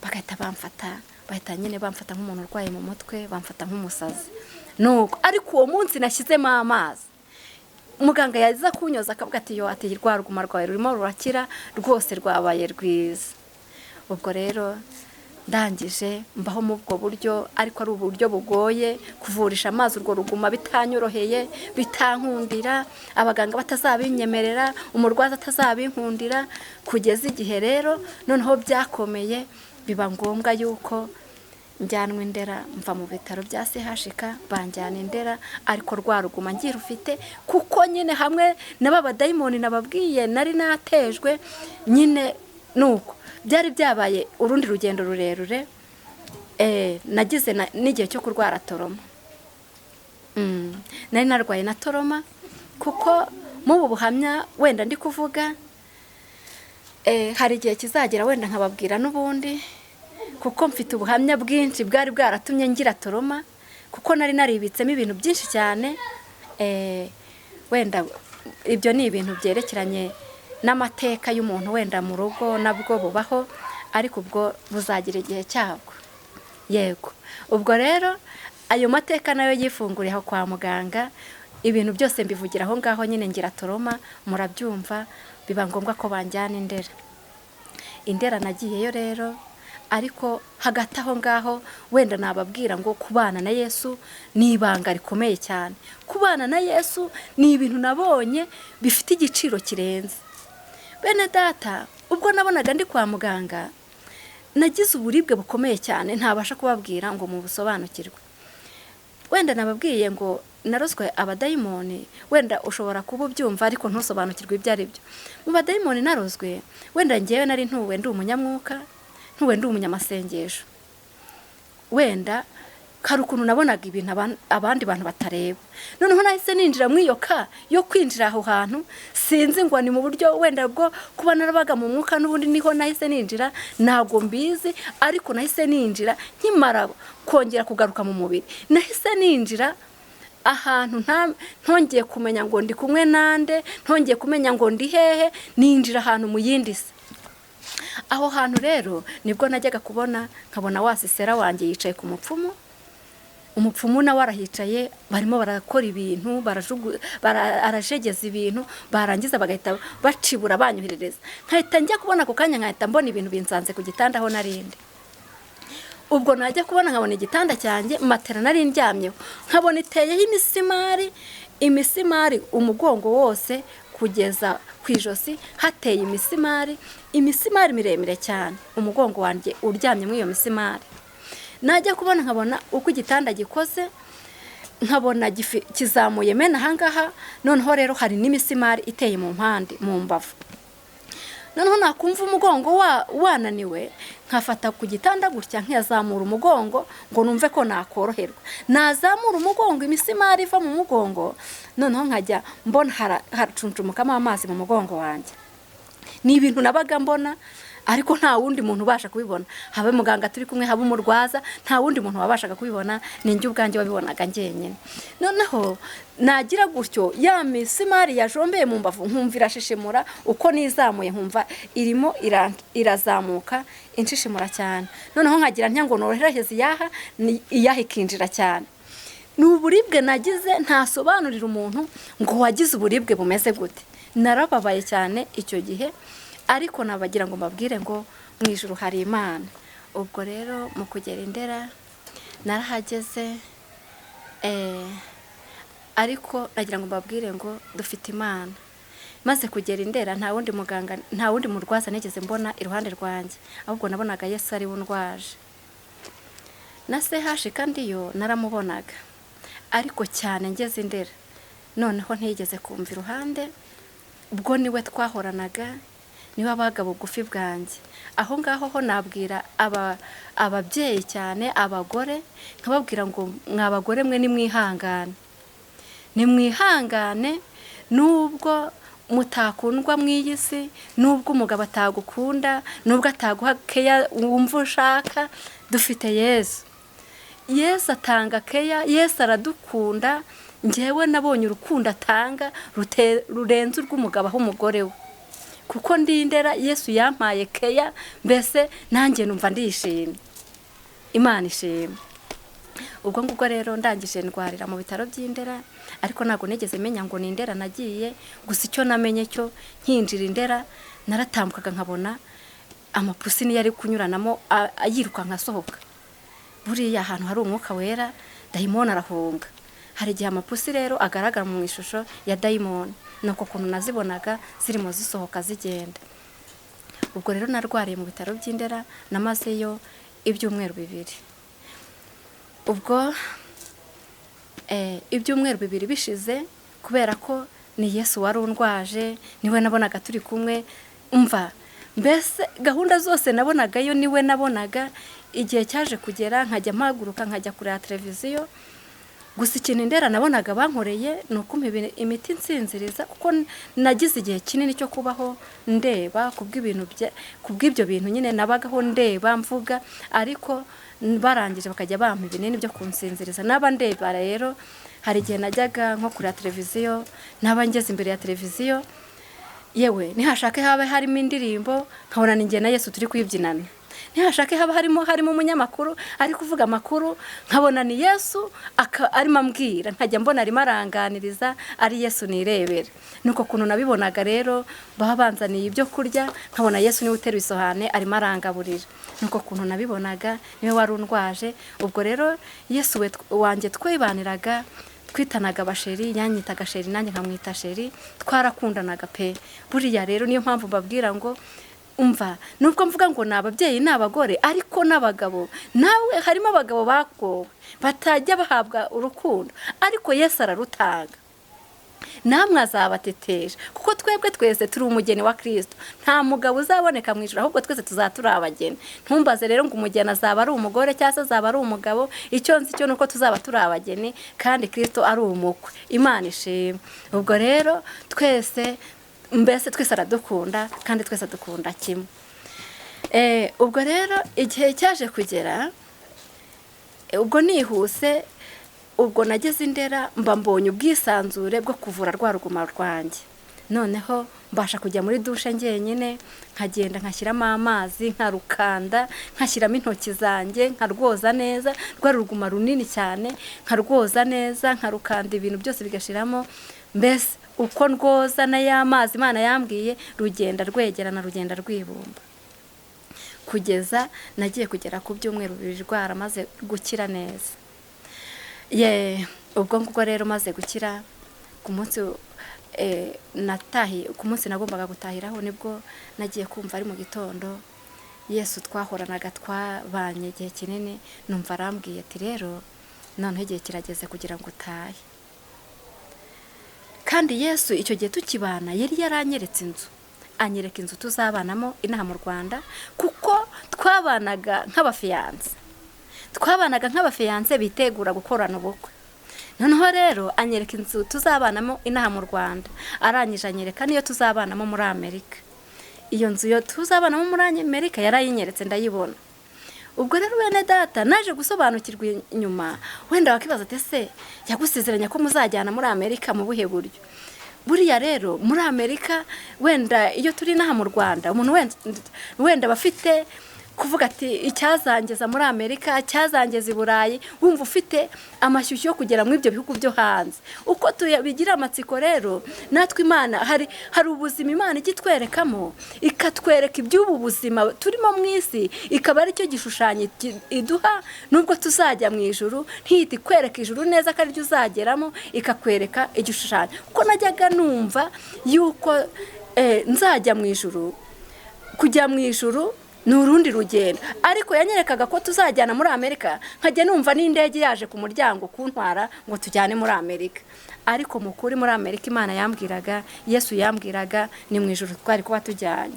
bagahita bamfata, bahita nyine bamfata nk'umuntu urwaye mu mutwe, bamfata nk'umusazi. Nuko ariko uwo munsi nashyizemo amazi, muganga yaza kunyoza akavuga ati yo, ati rwa ruguma rwawe rurimo rurakira rwose, rwabaye rwiza. Ubwo rero ndangije mbaho mu ubwo buryo, ariko ari uburyo bugoye kuvurisha amazi urwo ruguma bitanyoroheye, bitankundira, abaganga batazabinyemerera, umurwaza atazabinkundira, kugeza igihe rero noneho byakomeye, biba ngombwa yuko njyanwa Indera, mva mu bitaro bya CHK banjyana Indera, ariko rwa ruguma ngirufite, kuko nyine hamwe n'abadayimoni nababwiye nari natejwe nyine. Nuko byari byabaye urundi rugendo rurerure, nagize n'igihe cyo kurwara toroma. Nari narwaye na toroma, kuko mu buhamya wenda ndi kuvuga, hari igihe kizagera wenda nkababwira n'ubundi, kuko mfite ubuhamya bwinshi bwari bwaratumye ngira toroma, kuko nari naribitsemo ibintu byinshi cyane. Wenda ibyo ni ibintu byerekeranye n'amateka y'umuntu wenda mu rugo nabwo bubaho, ariko ubwo buzagira igihe cyabwo. Yego. Ubwo rero ayo mateka nayo yifunguriye aho kwa muganga, ibintu byose mbivugira aho ngaho nyine ngira toroma, murabyumva, biba ngombwa ko banjyana Indera. Indera nagiyeyo rero, ariko hagati aho ngaho wenda nababwira ngo kubana na Yesu ni ibanga rikomeye cyane. Kubana na Yesu ni ibintu nabonye bifite igiciro kirenze. Bene data, ubwo nabonaga ndi kwa muganga, nagize uburibwe bukomeye cyane ntabasha kubabwira ngo mubusobanukirwe. Wenda nababwiye ngo Narozwe abadayimoni, wenda ushobora kuba ubyumva ariko ntusobanukirwe ibyo ari byo. Mu badayimoni narozwe, wenda ngewe nari ntuwe ndi umunyamwuka, ntuwe ndi umunyamasengesho, wenda hari ukuntu nabonaga ibintu abandi bantu batareba. Noneho nahise ninjira muri iyo ka yo kwinjira aho hantu, sinzi ngo ni mu buryo wenda bwo kuba narabaga mu mwuka, n'ubundi niho nahise ninjira, ntabwo mbizi, ariko nahise ninjira nkimara kongera kugaruka mu mubiri. Nahise ninjira ahantu ntongeye kumenya ngo ndi kumwe nande, ntongeye kumenya ngo ndi hehe, ninjira ahantu mu yindi si. Aho hantu rero nibwo najyaga kubona nkabona wa Sisera wanjye yicaye ku mupfumu, umupfumu nawe arahicaye, barimo barakora ibintu, arajegeza ibintu, barangiza bagahita bacibura banyoherereza. Nkahita njya kubona ako kanya, nkahita mbona ibintu binsanze ku gitanda aho narindi. Ubwo najya kubona nkabona igitanda cyanjye, matera nari ndyamyeho, nkabona iteyeho imisimari, imisimari umugongo wose kugeza ku ijosi hateye imisimari, imisimari miremire cyane, umugongo wanjye uryamye muri iyo misimari. Najya kubona nkabona uko igitanda gikoze, nkabona kizamuye mena ahangaha, noneho rero hari n'imisimari iteye mu mpande, mu mbavu. Noneho nakumva umugongo wananiwe, nkafata ku gitanda gutya nkazamura umugongo ngo numve ko nakoroherwa. Nazamura umugongo, imisimari iva mu mugongo, noneho nkajya mbona haracunjumukamo amazi mu mugongo wanjye. Ni ibintu nabaga mbona, ariko nta wundi muntu ubasha kubibona, habe muganga turi kumwe, habe umurwaza, nta wundi muntu wabashaga kubibona, ni njye ubwanjye wabibonaga njyenyine. Noneho nagira gutyo, ya misimari yajombeye mu mbavu nkumva irashishimura, uko nizamuye nkumva irimo irazamuka inshishimura cyane. Noneho nkagira ntya ngo norohereze iyaha, iyaha ikinjira cyane. Ni uburibwe nagize ntasobanurira umuntu ngo wagize uburibwe bumeze gute. Narababaye cyane icyo gihe, ariko nabagira ngo mbabwire ngo mu ijuru hari Imana. Ubwo rero mu kugera Indera narahageze, ariko nagira ngo mbabwire ngo dufite Imana. Maze kugera Indera nta wundi muganga, nta wundi murwaza nigeze mbona iruhande rwanjye, ahubwo nabonaga Yesu ari we undwaje. Na CH kandi yo naramubonaga, ariko cyane ngeze Indera noneho ntiyigeze kumva iruhande, ubwo niwe twahoranaga, niwe abaga bugufi bwanjye. Aho ngaho ho nabwira ababyeyi cyane, abagore, nkababwira ngo mwa bagore mwe nimwihangane, nimwihangane, nubwo mutakundwa mu iyi si, nubwo umugabo atagukunda, nubwo ataguha keya wumva ushaka, dufite Yesu. Yesu atanga keya, Yesu aradukunda. Njyewe nabonye urukundo atanga rurenze urw'umugabo aho umugore we, kuko ndi Indera Yesu yampaye keya, mbese nanjye numva ndishimye, Imana ishimwe. Ubwo ngubwo rero ndangije ndwarira mu bitaro by'Indera, ariko ntabwo nigeze menya ngo ni Indera nagiye. Gusa icyo namenye cyo, nkinjira Indera naratambukaga nkabona amapusi niyo ari kunyuranamo yiruka nkasohoka. Buriya ahantu hari umwuka wera dayimoni arahunga. Hari igihe amapusi rero agaragara mu ishusho ya dayimoni, nuko ukuntu nazibonaga zirimo zisohoka zigenda. Ubwo rero narwariye mu bitaro by'Indera, namazeyo ibyumweru 2. Ubwo ibyumweru 2 bishize, kubera ko ni Yesu wari undwaje, niwe nabonaga turi kumwe, umva mbese gahunda zose nabonagayo niwe nabonaga. Igihe cyaje kugera nkajya mpaguruka nkajya kureba televiziyo. Gusa ikintu Indera nabonaga bankoreye ni ukumpa imiti nsinziriza, kuko nagize igihe kinini cyo kubaho ndeba kubw'ibyo bintu nyine nabagaho ndeba mvuga, ariko barangije bakajya bampa ibinini byo kunsinziriza. Naba ndeba rero, hari igihe najyaga nko kureba televiziyo, naba ngeze imbere ya televiziyo, yewe nihashake habe harimo indirimbo nkabona ni njye na Yesu turi kuyibyinana, nihashake haba harimo umunyamakuru ari kuvuga amakuru nkabona ni Yesu arimo ambwira, nkajya mbona arimo aranganiriza ari Yesu nirebera. Nuko kuntu nabibonaga rero, baba banzaniye ibyo kurya nkabona Yesu niwe uteruye isahane arimo arangaburira. Nuko kuntu nabibonaga niwe wari undwaje. Ubwo rero Yesu wanjye twibaniraga, twitanaga basheri, yanyitaga sheri nanjye nkamwita sheri, twarakundanaga pe. Buriya rero niyo mpamvu mbabwira ngo Umva, nubwo mvuga ngo ni ababyeyi n'abagore, ariko n'abagabo nawe harimo abagabo bagowe batajya bahabwa urukundo, ariko Yesu ararutanga. Namwe azabatetesha, kuko twebwe twese turi umugeni wa Kristo. Nta mugabo uzaboneka mu ijuru, ahubwo twese tuzaba abageni. Ntumbaze rero ngo umugeni azaba ari umugore cyangwa se azaba ari umugabo, icyo nzi cyo nuko tuzaba turi abageni kandi Kristo ari umukwe. Imana ishimwe. Ubwo rero twese mbese twese aradukunda kandi twese adukunda kimwe. Ubwo rero igihe cyaje kugera, ubwo nihuse, ubwo nageze Indera mba mbonye ubwisanzure bwo kuvura rwa ruguma rwanjye. Noneho mbasha kujya muri dushe njyenyine, nkagenda nkashyiramo amazi, nkarukanda, nkashyiramo intoki zanjye, nkarwoza neza, rwa ruguma runini cyane, nkarwoza neza, nkarukanda ibintu byose bigashiramo. Mbese uko ndwoza na ya mazi Imana yambwiye, rugenda rwegerana, rugenda rwibumba, kugeza nagiye kugera ku byumweru 2 rwaramaze gukira neza. Ye, ubwo ngubwo rero maze gukira, ku munsi natahi, ku munsi nagombaga gutahiraho, nibwo nagiye kumva ari mu gitondo, Yesu twahoranaga twabanye igihe kinini, numva arambwiye ati rero noneho igihe kirageze kugira ngo utahe. Kandi Yesu icyo gihe tukibana yari yaranyeretse inzu, anyereka inzu tuzabanamo inaha mu Rwanda, kuko twabanaga nk'abafiyanse, twabanaga nk'abafiyanse bitegura gukorana ubukwe. Noneho rero anyereka inzu tuzabanamo inaha mu Rwanda, arangije anyereka niyo tuzabanamo muri Amerika. Iyo nzu yo tuzabanamo muri Amerika yarayinyeretse ndayibona. Ubwo rero bene data naje gusobanukirwa inyuma, wenda wakibaza ati se yagusezeranya ko muzajyana muri Amerika mu buhe buryo? Buriya rero muri Amerika, wenda iyo turi inaha mu Rwanda, umuntu wenda bafite kuvuga ati icyazangeza muri Amerika, cyazangeza i Burayi, wumva ufite amashyushyu yo kugera muri ibyo bihugu byo hanze. Uko tubigira amatsiko rero, natwe Imana hari ubuzima Imana igitwerekamo, ikatwereka iby'ubu buzima turimo mu isi, ikaba ari cyo gishushanyo iduha nubwo tuzajya mu ijuru, ntihite ikwereka ijuru neza ko ariryo uzageramo, ikakwereka igishushanyo. Kuko najyaga numva yuko nzajya mu ijuru, kujya mu ijuru ni urundi rugendo, ariko yanyerekaga ko tuzajyana muri Amerika, nkajya numva n'indege yaje ku muryango kuntwara ngo tujyane muri Amerika. Ariko mu kuri muri Amerika Imana yambwiraga, Yesu yambwiraga ni mu ijuru twari kuba tujyanye.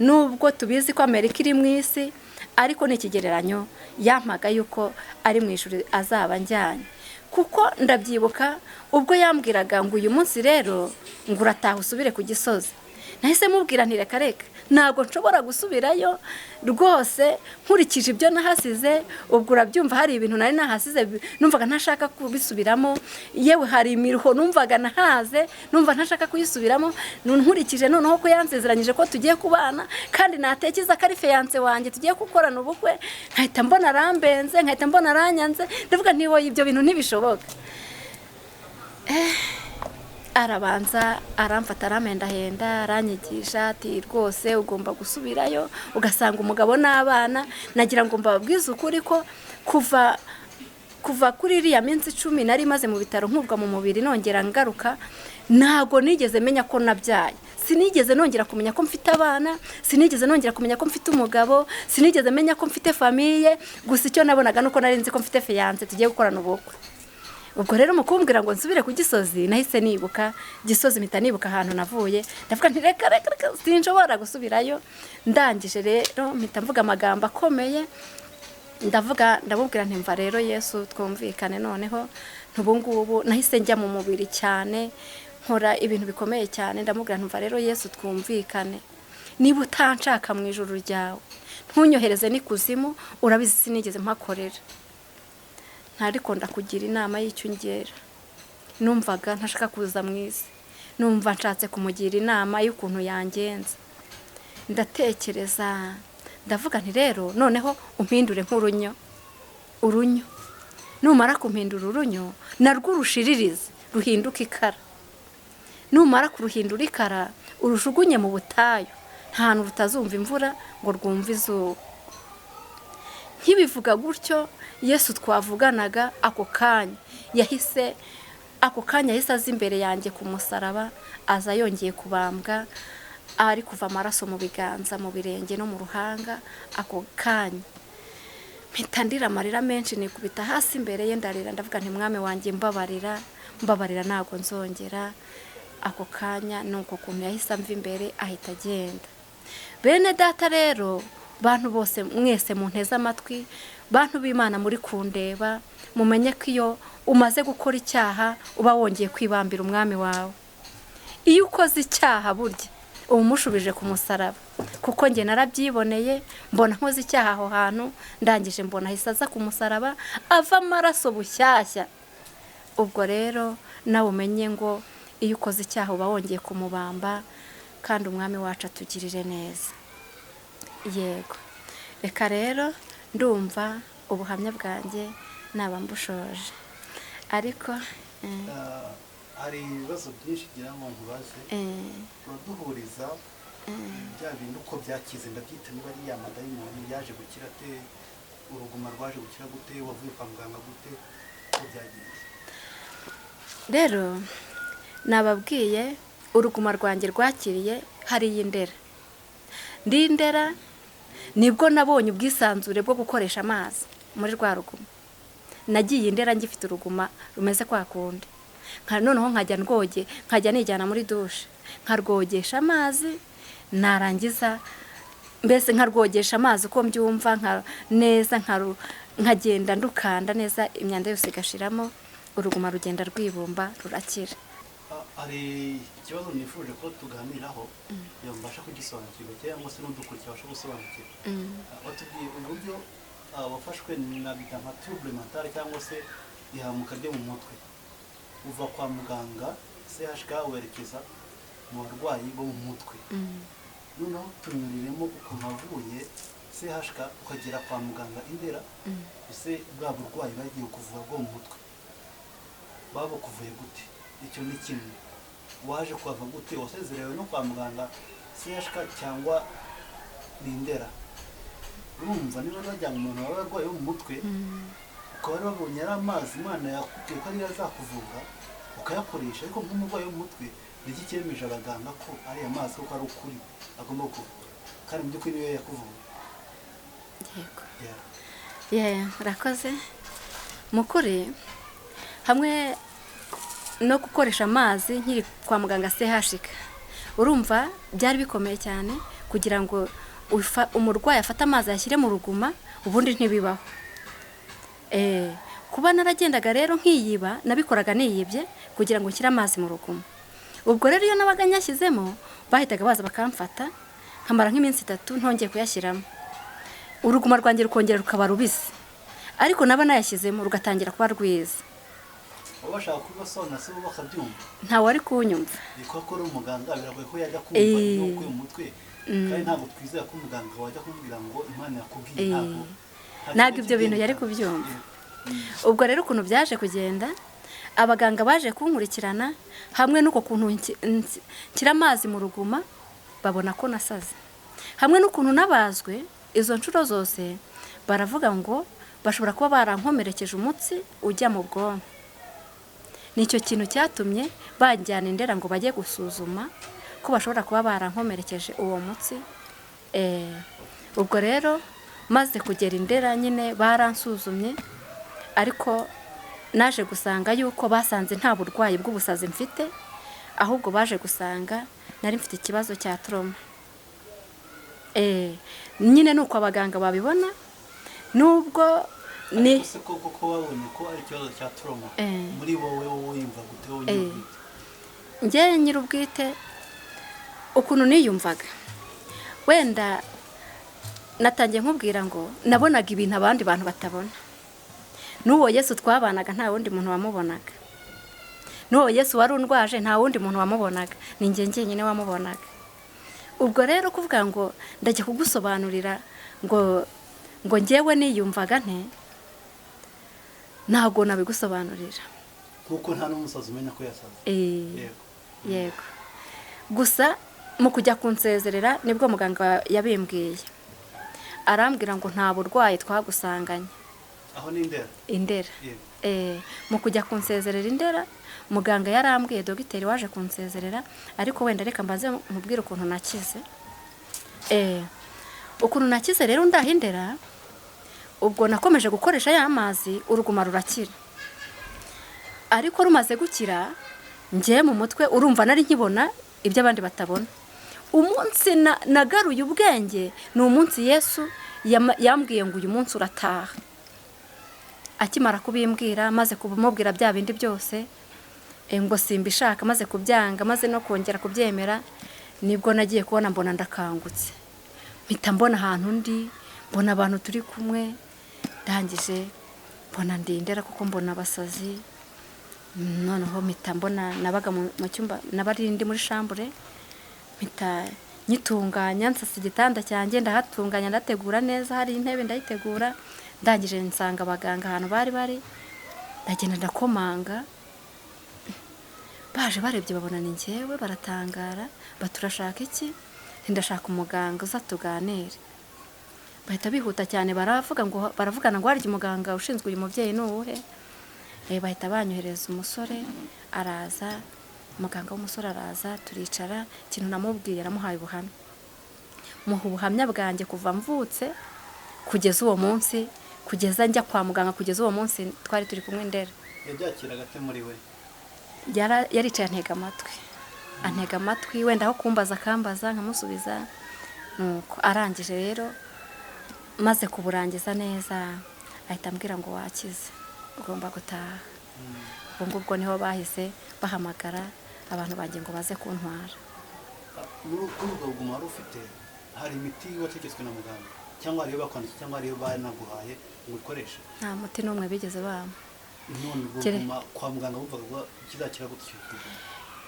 Nubwo tubizi ko Amerika iri mu isi, ariko ni ikigereranyo yampaga yuko ari mu ijuru azaba njyanye. Kuko ndabyibuka ubwo yambwiraga ngo uyu munsi rero ngo urataha usubire ku Gisozi, nahise mubwira nti reka reka, ntabwo nshobora gusubirayo rwose nkurikije ibyo nahasize. Ubwo urabyumva hari ibintu nari nahasize numvaga ntashaka kubisubiramo, yewe hari imiruho numvaga nahaze numva ntashaka kuyisubiramo, nkurikije noneho ko yansezeranyije ko tugiye kubana, kandi natekereza ko ari fiance wanjye tugiye gukorana ubukwe, nkahita mbona arambenze, nkahita mbona aranyanze, ndavuga nti wowe ibyo bintu ntibishoboka. Arabanza aramfata, aramendahenda, aranyigisha ati rwose ugomba gusubirayo ugasanga umugabo n'abana. Nagira ngo mbabwize ukuri ko kuva kuri iriya minsi 10 nari maze mu bitaro nkurwa mu mubiri nongera ngaruka, ntago nigeze menya ko nabyaye, sinigeze nongera kumenya ko mfite abana, sinigeze nongera kumenya ko mfite umugabo, sinigeze menya ko mfite famiye. Gusa icyo nabonaga nuko nari nzi ko mfite fiance tugiye gukorana ubukwe. Ubwo rero mukumbwira ngo nsubire ku Gisozi, nahise nibuka Gisozi, mpita nibuka ahantu navuye, ndavuga nti reka reka reka sinshobora gusubirayo. Ndangije rero mpita mvuga amagambo akomeye, ndavuga ndamubwira nti mva rero Yesu twumvikane noneho, ntubungubu nahise njya mu mubiri cyane, nkora ibintu bikomeye cyane, ndamubwira nti mva rero Yesu twumvikane, niba utanshaka mu ijuru ryawe ntunyohereze n'ikuzimu, urabizi sinigeze mpakorera, ntariko ndakugira inama y'icyo ngera. Numvaga ntashaka kuza mu isi, numva nshatse kumugira inama y'ukuntu yangenza. Ndatekereza ndavuga nti rero noneho umpindure nk'urunyo, urunyo numara kumpindura urunyo narwo urushiririze ruhinduka ikara, numara kuruhindura ikara urujugunye mu butayu, nta hantu rutazumva imvura ngo rwumve izuba. Nkibivuga gutyo Yesu twavuganaga ako kanya yahise, ako kanya yahise aza imbere yanjye ku musaraba, aza yongeye kubambwa, Ari kuva amaraso mu biganza, mu birenge no mu ruhanga. Ako kanya mpita ndira amarira menshi, nikubita hasi imbere ye ndarira, ndavuga nti mwami wanjye mbabarira, mbabarira, ntabwo nzongera. Ako kanya ni uko kuntu yahise amva imbere, ahita agenda. Bene data rero, bantu bose mwese munteze amatwi, bantu b'Imana muri kundeba, mumenye ko iyo umaze gukora icyaha uba wongeye kwibambira umwami wawe. Iyo ukoze icyaha burya uba umushubije ku musaraba, kuko njye narabyiboneye, mbona nkoze icyaha aho hantu, ndangije mbona ahise aza ku musaraba ava amaraso bushyashya. Ubwo rero nawe umenye ngo iyo ukoze icyaha uba wongeye kumubamba, kandi umwami wacu atugirire neza. Yego, reka rero ndumva ubuhamya bwanjye naba mbushoje, ariko Hari ibibazo byinshi ngira ngo nkubaze. Uraduhuriza bya bintu uko byakize, ndabyita niba ari ya madayimoni yaje gukira ate, uruguma rwaje gukira gute, wavuye kwa muganga gute, uko byagenze? Rero nababwiye uruguma rwanjye rwakiriye hariya i Ndera. Ndi Ndera nibwo nabonye ubwisanzure bwo gukoresha amazi muri rwa ruguma. Nagiye Indera ngifite uruguma rumeze kwa kundi, nka noneho nkajya ndwoge, nkajya nijyana muri douche nkarwogesha amazi, narangiza mbese nkarwogesha amazi uko mbyumva neza, nkagenda ndukanda neza, imyanda yose igashiramo, uruguma rugenda rwibumba rurakira. Hari ikibazo nifuje ko tuganiraho kugira ngo mbashe kugisobanukirwa cyangwa se n'udukurikiye abashe gusobanukirwa. Watubwiye uburyo wafashwe na bita nka trouble mentale cyangwa se ihamuka ryo mu mutwe, uva kwa muganga CHK werekeza mu barwayi bo mu mutwe. Noneho tunyuriremo ukuntu wavuye CHK ukagera kwa muganga Indera. Ese bwa burwayi bagiye kuvura bwo mu mutwe babukuvuye gute? Icyo ni kimwe. Waje kuhava gute? Wasezerewe no kwa muganga CHK cyangwa ni Indera? Urumva niba bajyana umuntu waba arwaye wo mu mutwe, ukaba wari wabonye ari amazi Imana yakubwiye ko ariyo azakuvura, ukayakoresha, ariko nk'umurwayi wo mu mutwe ni iki cyemeje abaganga ko ariya mazi koko ari ukuri agomba kukuvura, kandi mu by'ukuri niyo yakuvuye? Yego. Yeah. Yeah, urakoze. Mu kuri hamwe no gukoresha amazi nkiri kwa muganga CHK, urumva byari bikomeye cyane kugira ngo umurwayi afate amazi ayashyire mu ruguma, ubundi ntibibaho. Kuba naragendaga rero nkiyiba, nabikoraga niyibye kugira ngo nshyire amazi mu ruguma. Ubwo rero iyo nabaga nyashyizemo bahitaga baza bakamfata, nkamara nk'iminsi 3 ntongeye kuyashyiramo, uruguma rwanjye rukongera rukaba rubisi, ariko naba nayashyizemo rugatangira kuba rwiza. Baba bashaka kubibasobanurira se bo bakabyumva? Ntawe ari kunyumva. Ni ko ari umuganga, biragoye ko yajya kumva ibyo ukuye mu mutwe, kandi ntabwo twizera ko umuganga wajya kumubwira ngo Imana yakubwiye, ntabwo nta Ntabwo kintu ibyo bintu yari kibyerekana. kubyumva. Ubwo rero ukuntu byaje kugenda, abaganga baje kunkurikirana hamwe n'uko kuntu nshyira amazi mu ruguma, babona ko nasaze, hamwe n'ukuntu nabazwe izo nshuro zose, baravuga ngo bashobora kuba barankomerekeje umutsi ujya mu bwonko. Nicyo kintu cyatumye banjyana Indera ngo bajye gusuzuma ko bashobora kuba barankomerekeje uwo mutsi. Ubwo rero maze kugera Indera nyine baransuzumye, ariko naje gusanga yuko basanze nta burwayi bw'ubusazi mfite, ahubwo baje gusanga nari mfite ikibazo cya trauma. Nyine ni uko abaganga babibona, nubwo ni Ariko se koko ko babonye ko ari ikibazo cya trauma, muri wowe wowe wiyumva gute, wowe nyir'ubwite? Njye nyir'ubwite ukuntu niyumvaga, wenda natangiye nkubwira ngo nabonaga ibintu abandi bantu batabona. N'uwo Yesu twabanaga nta wundi muntu wamubonaga, n'uwo Yesu wari undwaje nta wundi muntu wamubonaga, ni njye njyenyine wamubonaga. Ubwo rero kuvuga ngo ndajya kugusobanurira ngo njyewe niyumvaga nte, ntabwo nabigusobanurira. Kuko nta n'umusazi umenya ko yasaze. Yego. Yego, gusa mu kujya kunsezerera nibwo muganga yabimbwiye, arambwira ngo nta burwayi twagusanganye. Aho ni Indera? Indera. Yego. Mu kujya kunsezerera Indera, muganga yarambwiye, dogiteri waje kunsezerera, ariko wenda reka mbanze mubwire ukuntu nakize. Ukuntu nakize rero, ndaha Indera, ubwo nakomeje gukoresha ya mazi, uruguma rurakira. Ariko rumaze gukira, njye mu mutwe urumva nari nkibona ibyo abandi batabona. Umunsi nagaruye ubwenge ni umunsi Yesu yambwiye ngo uyu munsi urataha. Akimara kubimbwira, maze kumubwira bya bindi byose, ngo simbishaka, maze kubyanga, maze no kongera kubyemera, nibwo nagiye kubona mbona ndakangutse, mpita mbona ahantu ndi, mbona abantu turi kumwe, ndangije mbona ndi Indera kuko mbona abasazi. Noneho mpita mbona nabaga mu cyumba, nabari ndi muri chambre, mpita nyitunganya, nsasa igitanda cyanjye, ndahatunganya, ndategura neza, hari intebe ndayitegura. Ndangije nsanga abaganga ahantu bari bari, ndagenda ndakomanga. Baje barebye babona ni njyewe, baratangara, baturashaka iki? Ndashaka umuganga uza tuganire. Bahita bihuta cyane, baravuga ngo baravugana ngo harya umuganga ushinzwe uyu mubyeyi ni uwuhe? Bahita banyohereza umusore, araza, umuganga w'umusore araza, turicara. Ikintu namubwiye, aramuhaye ubuhamya, muha ubuhamya bwanjye kuva mvutse kugeza uwo munsi, kugeza njya kwa muganga, kugeza uwo munsi twari turi kumwe Ndera. Yabyakiraga ate muri we? Yaricaye antega amatwi, antega amatwi, wenda aho kumbaza akambaza nkamusubiza. Nuko arangije rero, maze kuburangiza neza, ahita ambwira ngo wakize, ugomba gutaha. Ubwo ngubwo niho bahise bahamagara abantu banjye ngo baze kuntwara. Muri kuri ubwo buguma wari ufite, hari imiti wategetswe na muganga, cyangwa hariyo bakwandikiye, cyangwa hariyo banaguhaye ngo ukoreshe? Nta muti n'umwe bigeze bampa. None ubwo buguma kwa muganga bumvaga ko kizakira gutyo?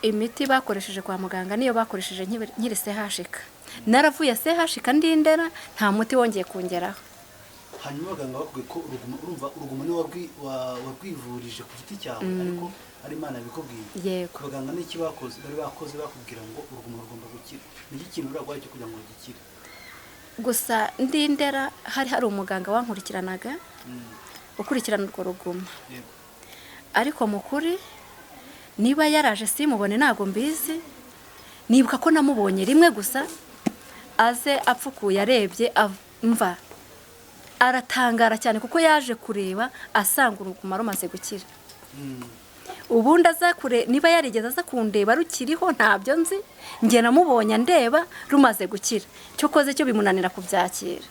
Imiti bakoresheje kwa muganga niyo bakoresheje nkiri CHUK. Naravuye CHUK ndi Indera, nta muti wongeye kungeraho. Hanyuma abaganga bakubwiye ko uruguma, urumva uruguma ni warwivurije ku giti cyawe, ariko ari Imana yabikubwiye. Yego. Ku baganga n'iki bakoze, bari bakoze bakubwira ngo uruguma rugomba gukira, ni iki kintu urarwaye cyo kugira ngo gikire? Gusa ndi Indera hari umuganga wankurikiranaga, ukurikirana urwo ruguma. Ariko mu kuri niba yaraje simubone ntabwo mbizi. Nibuka ko namubonye rimwe gusa, aze apfukuye, arebye, mva aratangara cyane, kuko yaje kureba asanga uruguma rumaze gukira. Ubundi aza kure, niba yarigeze aza kundeba rukiriho ntabyo nzi, njye namubonye ndeba rumaze gukira. Cyokoze cyo bimunanira kubyakira,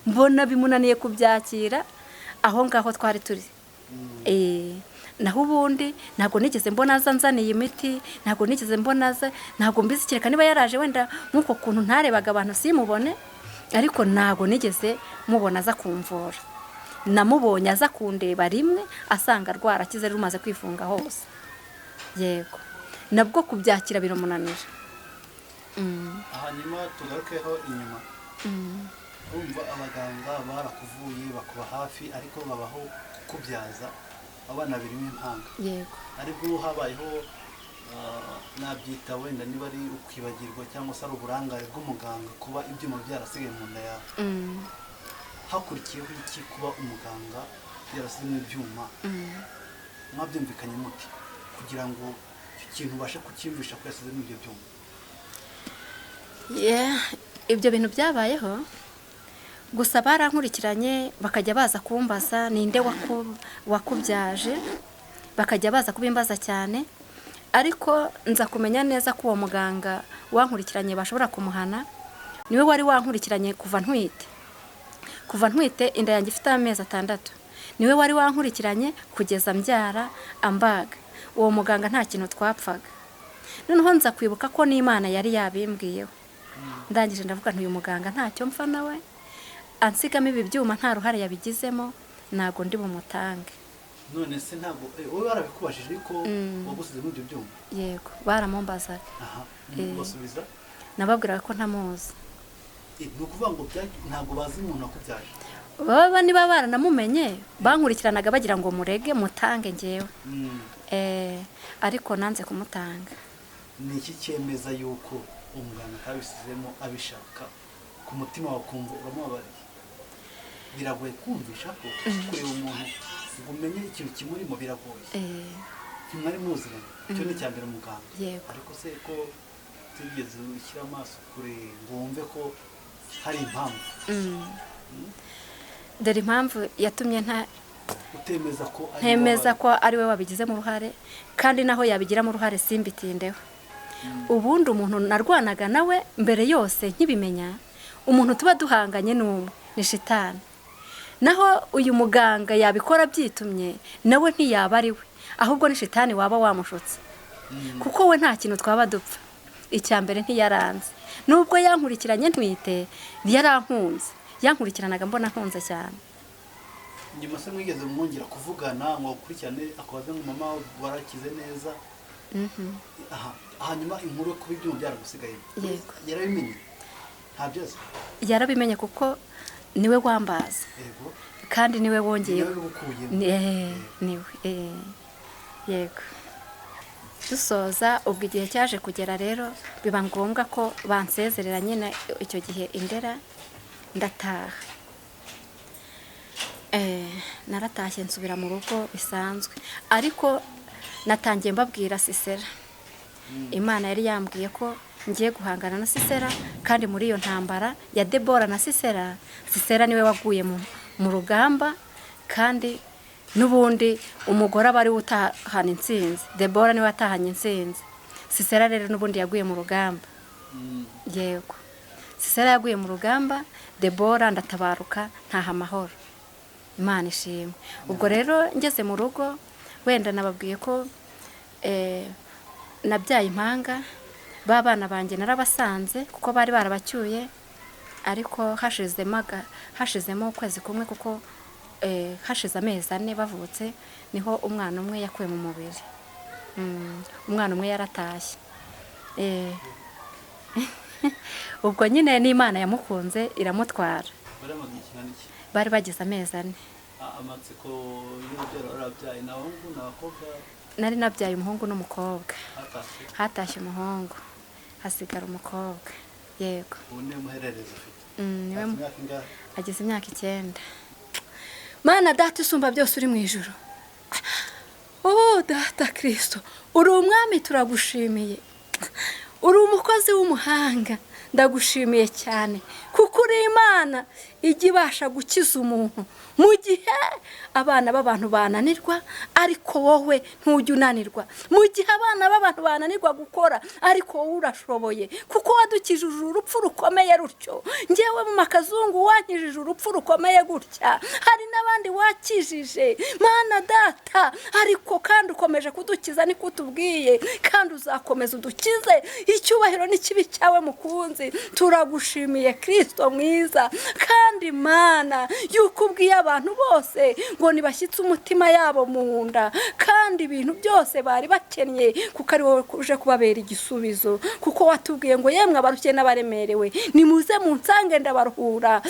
mbona bimunaniye kubyakira aho ngaho twari turi. Naho ubundi ntabwo nigeze mbona aza nzaniye imiti, ntabwo nigeze mbona aza, ntabwo mbizi, kereka niba yaraje wenda nk'uko kuntu ntarebaga abantu simubone, ariko ntabwo nigeze mubona aza kumvura. Namubonye aza kundeba rimwe, asanga rwarakize, rumaze kwifunga hose. Yego, nabwo kubyakira biramunanira. Hanyuma tugarukeho inyuma. Urumva abaganga barakuvuye, bakuba hafi, ariko babaho kukubyaza abana babiri b'impanga. Yego. Aribwo habayeho, nabyita wenda niba ari ukwibagirwa cyangwa se ari uburangare bw'umuganga, kuba ibyuma byarasigaye mu nda yawe. Hakurikiyeho iki kuba umuganga yarasizemo ibyuma? Mwabyumvikanye muti kugira ngo icyo kintu ubashe kucyumvisha ko yasizemo ibyo byuma? Yeah, ibyo bintu byabayeho, gusa barankurikiranye, bakajya baza kumbaza ninde wakubyaje, bakajya baza kubimbaza cyane. Ariko nza kumenya neza ko uwo muganga wankurikiranye bashobora kumuhana. Niwe wari wankurikiranye kuva ntwite, kuva ntwite inda yanjye ifite amezi 6, niwe wari wankurikiranye kugeza mbyara, ambaga. Uwo muganga nta kintu twapfaga. Noneho nza kwibuka ko n'Imana yari yabimbwiyeho. Ndangije ndavuga nti uyu muganga ntacyo mpfa nawe, ansigamo ibi byuma nta ruhare yabigizemo, ntabwo ndi bumutange. None se ntabwo wowe barabikubajije, ariko wagusizemo ibyo byuma? Yego, baramumbazaga. Aha, basubiza? Nababwiraga ko ntamuzi. Ni ukuvuga ngo ntabwo bazi umuntu wakubyaje? Baba niba baranamumenye, bankurikiranaga bagira ngo murege mutange ngewe. Ariko nanze kumutanga. Ni iki cyemeza yuko umuganga atabisizemo abishaka, ku mutima wakumva uramubabariye? Biragoye kumvisha ko kureba umuntu ngo umenye ikintu kimurimo, biragoye. Ntimwari muziranye, icyo ni icya mbere, muganga. Yego. Ariko se ko utigeze ushyira amaso kure ngo wumve ko hari impamvu? Dore impamvu yatumye nta Utemeza ko ari ntemeza wowe. ko ari we wabigizemo uruhare, kandi naho yabigiramo uruhare simbitindeho. Ubundi umuntu narwanaga nawe mbere yose nkibimenya, umuntu tuba duhanganye ni umwe, ni shitani. Naho uyu muganga yabikora byitumye, nawe ntiyaba ari we, ahubwo ni shitani waba wamushutse, kuko we nta kintu twaba dupfa. Icya mbere, ntiyaranze. Nubwo yankurikiranye ntwite, yarankunze, yankurikiranaga mbona nkunze cyane. Nyuma se mwigeze mwongera kuvugana ngo ukurikirane, akubaze ngo mama warakize neza? Aha hanyuma inkuru yo kuba ibyuma byaragusigaye, Yego. yarabimenye? Ntabyo azi? Yarabimenye, kuko niwe wambaza. Kandi niwe wongeye Niwe wabigukuyemo. Niwe, yego. Dusoza, ubwo igihe cyaje kugera rero biba ngombwa ko bansezerera nyine. Icyo gihe indera ndataha. Naratashye nsubira mu rugo bisanzwe, ariko natangiye mbabwira Sisera. Imana yari yambwiye ko ngiye guhangana na Sisera, kandi muri iyo ntambara ya Debora na Sisera, Sisera niwe waguye mu rugamba. Kandi n'ubundi umugore aba ariwe utahana intsinzi. Debora niwe watahanye intsinzi. Sisera rero n'ubundi yaguye mu rugamba. Yego, Sisera yaguye mu rugamba, Debora ndatabaruka ntaha amahoro, Imana ishimwe. Ubwo rero ngeze mu rugo, wenda nababwiye ko nabyaye impanga. Ba bana banjye narabasanze, kuko bari barabacyuye, ariko hashizemo ukwezi kumwe, kuko hashize amezi 4 bavutse niho umwana umwe yakuwe mu mubiri. Umwana umwe yaratashye. Ubwo nyine n'Imana yamukunze iramutwara. Bari bamaze igihe kingana iki? Bari bagize amezi 4. Amatsiko y'urubyaro, warabyaye ni abahungu, ni abakobwa? Nari nabyaye umuhungu n'umukobwa. Hatashye? Hatashye umuhungu, hasigara umukobwa, yego. Ubu niwe muhererezi ufite? Niwe. Afite imyaka ingahe? Ageze imyaka 9. Mana Data usumba byose uri mu ijuru, oh Data Kirisito, uri umwami, turagushimiye. Uri umukozi w'umuhanga, ndagushimiye cyane, kuko uri Imana ijya ibasha gukiza umuntu mu gihe abana b'abantu bananirwa, ariko wowe ntujya unanirwa. Mu gihe abana b'abantu bananirwa gukora, ariko wowe urashoboye, kuko wadukijije urupfu rukomeye rutyo. Ngewe mu makazungu wankijije urupfu rukomeye gutya, hari n'abandi wakijije, Mana Data, ariko kandi ukomeje kudukiza, niko utubwiye, kandi uzakomeza udukize. Icyubahiro n'ikibi cyawe mukunzi, turagushimiye Kirisito mwiza. Kandi Mana, yuko ubwiye abantu bose ngo nibashyitse umutima yabo mu nda, kandi ibintu byose bari bakennye, kuko ari wowe uje kubabera igisubizo, kuko watubwiye ngo yemwe abarushye n'abaremerewe, nimuze munsange ndabaruhura.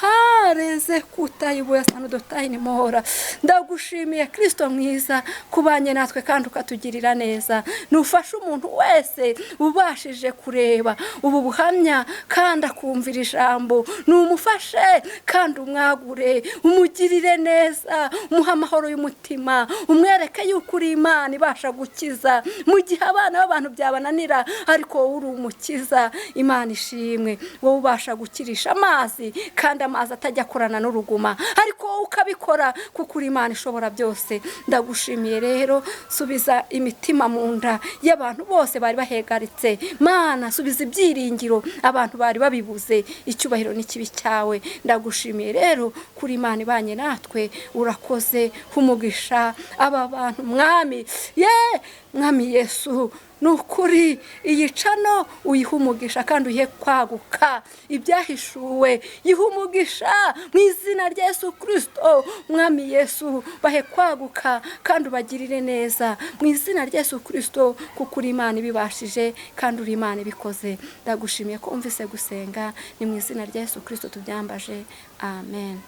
Hareze kutayibuya sanudotayini mohora. Ndagushimiye Kirisito mwiza kubanye natwe kandi ukatugirira neza. Nufashe umuntu wese ubashije kureba ubu buhamya kandi akumvira ijambo, numufashe kandi umwagure, umugirire neza, umuhe amahoro y'umutima, umwereke yuko uri Imana ibasha gukiza mu gihe abana b'abantu byabananira, ariko wowe uri umukiza. Imana ishimwe, wowe ubasha gukirisha amazi kandi amazi atajya akorana n'uruguma, ariko wowe ukabikora kuko uri Imana ishobora byose. Ndagushimiye rero, subiza imitima mu nda y'abantu bose bari bahegaritse. Mana, subiza ibyiringiro abantu bari babibuze. Icyubahiro n'ikibi cyawe. Ndagushimiye rero kuri Imana ibanye natwe, urakoze. Umugisha aba bantu, Mwami ye, Mwami Yesu, ni ukuri iyi cano uyihe umugisha kandi uyihe kwaguka. Ibyahishuwe yihe umugisha mu izina rya Yesu Kirisito. Mwami Yesu, bahe kwaguka kandi ubagirire neza mu izina rya Yesu Kirisito, kuko uri Imana ibibashije kandi uri Imana ibikoze. Ndagushimiye ko wumvise gusenga, ni mu izina rya Yesu Kirisito tubyambaje, amen.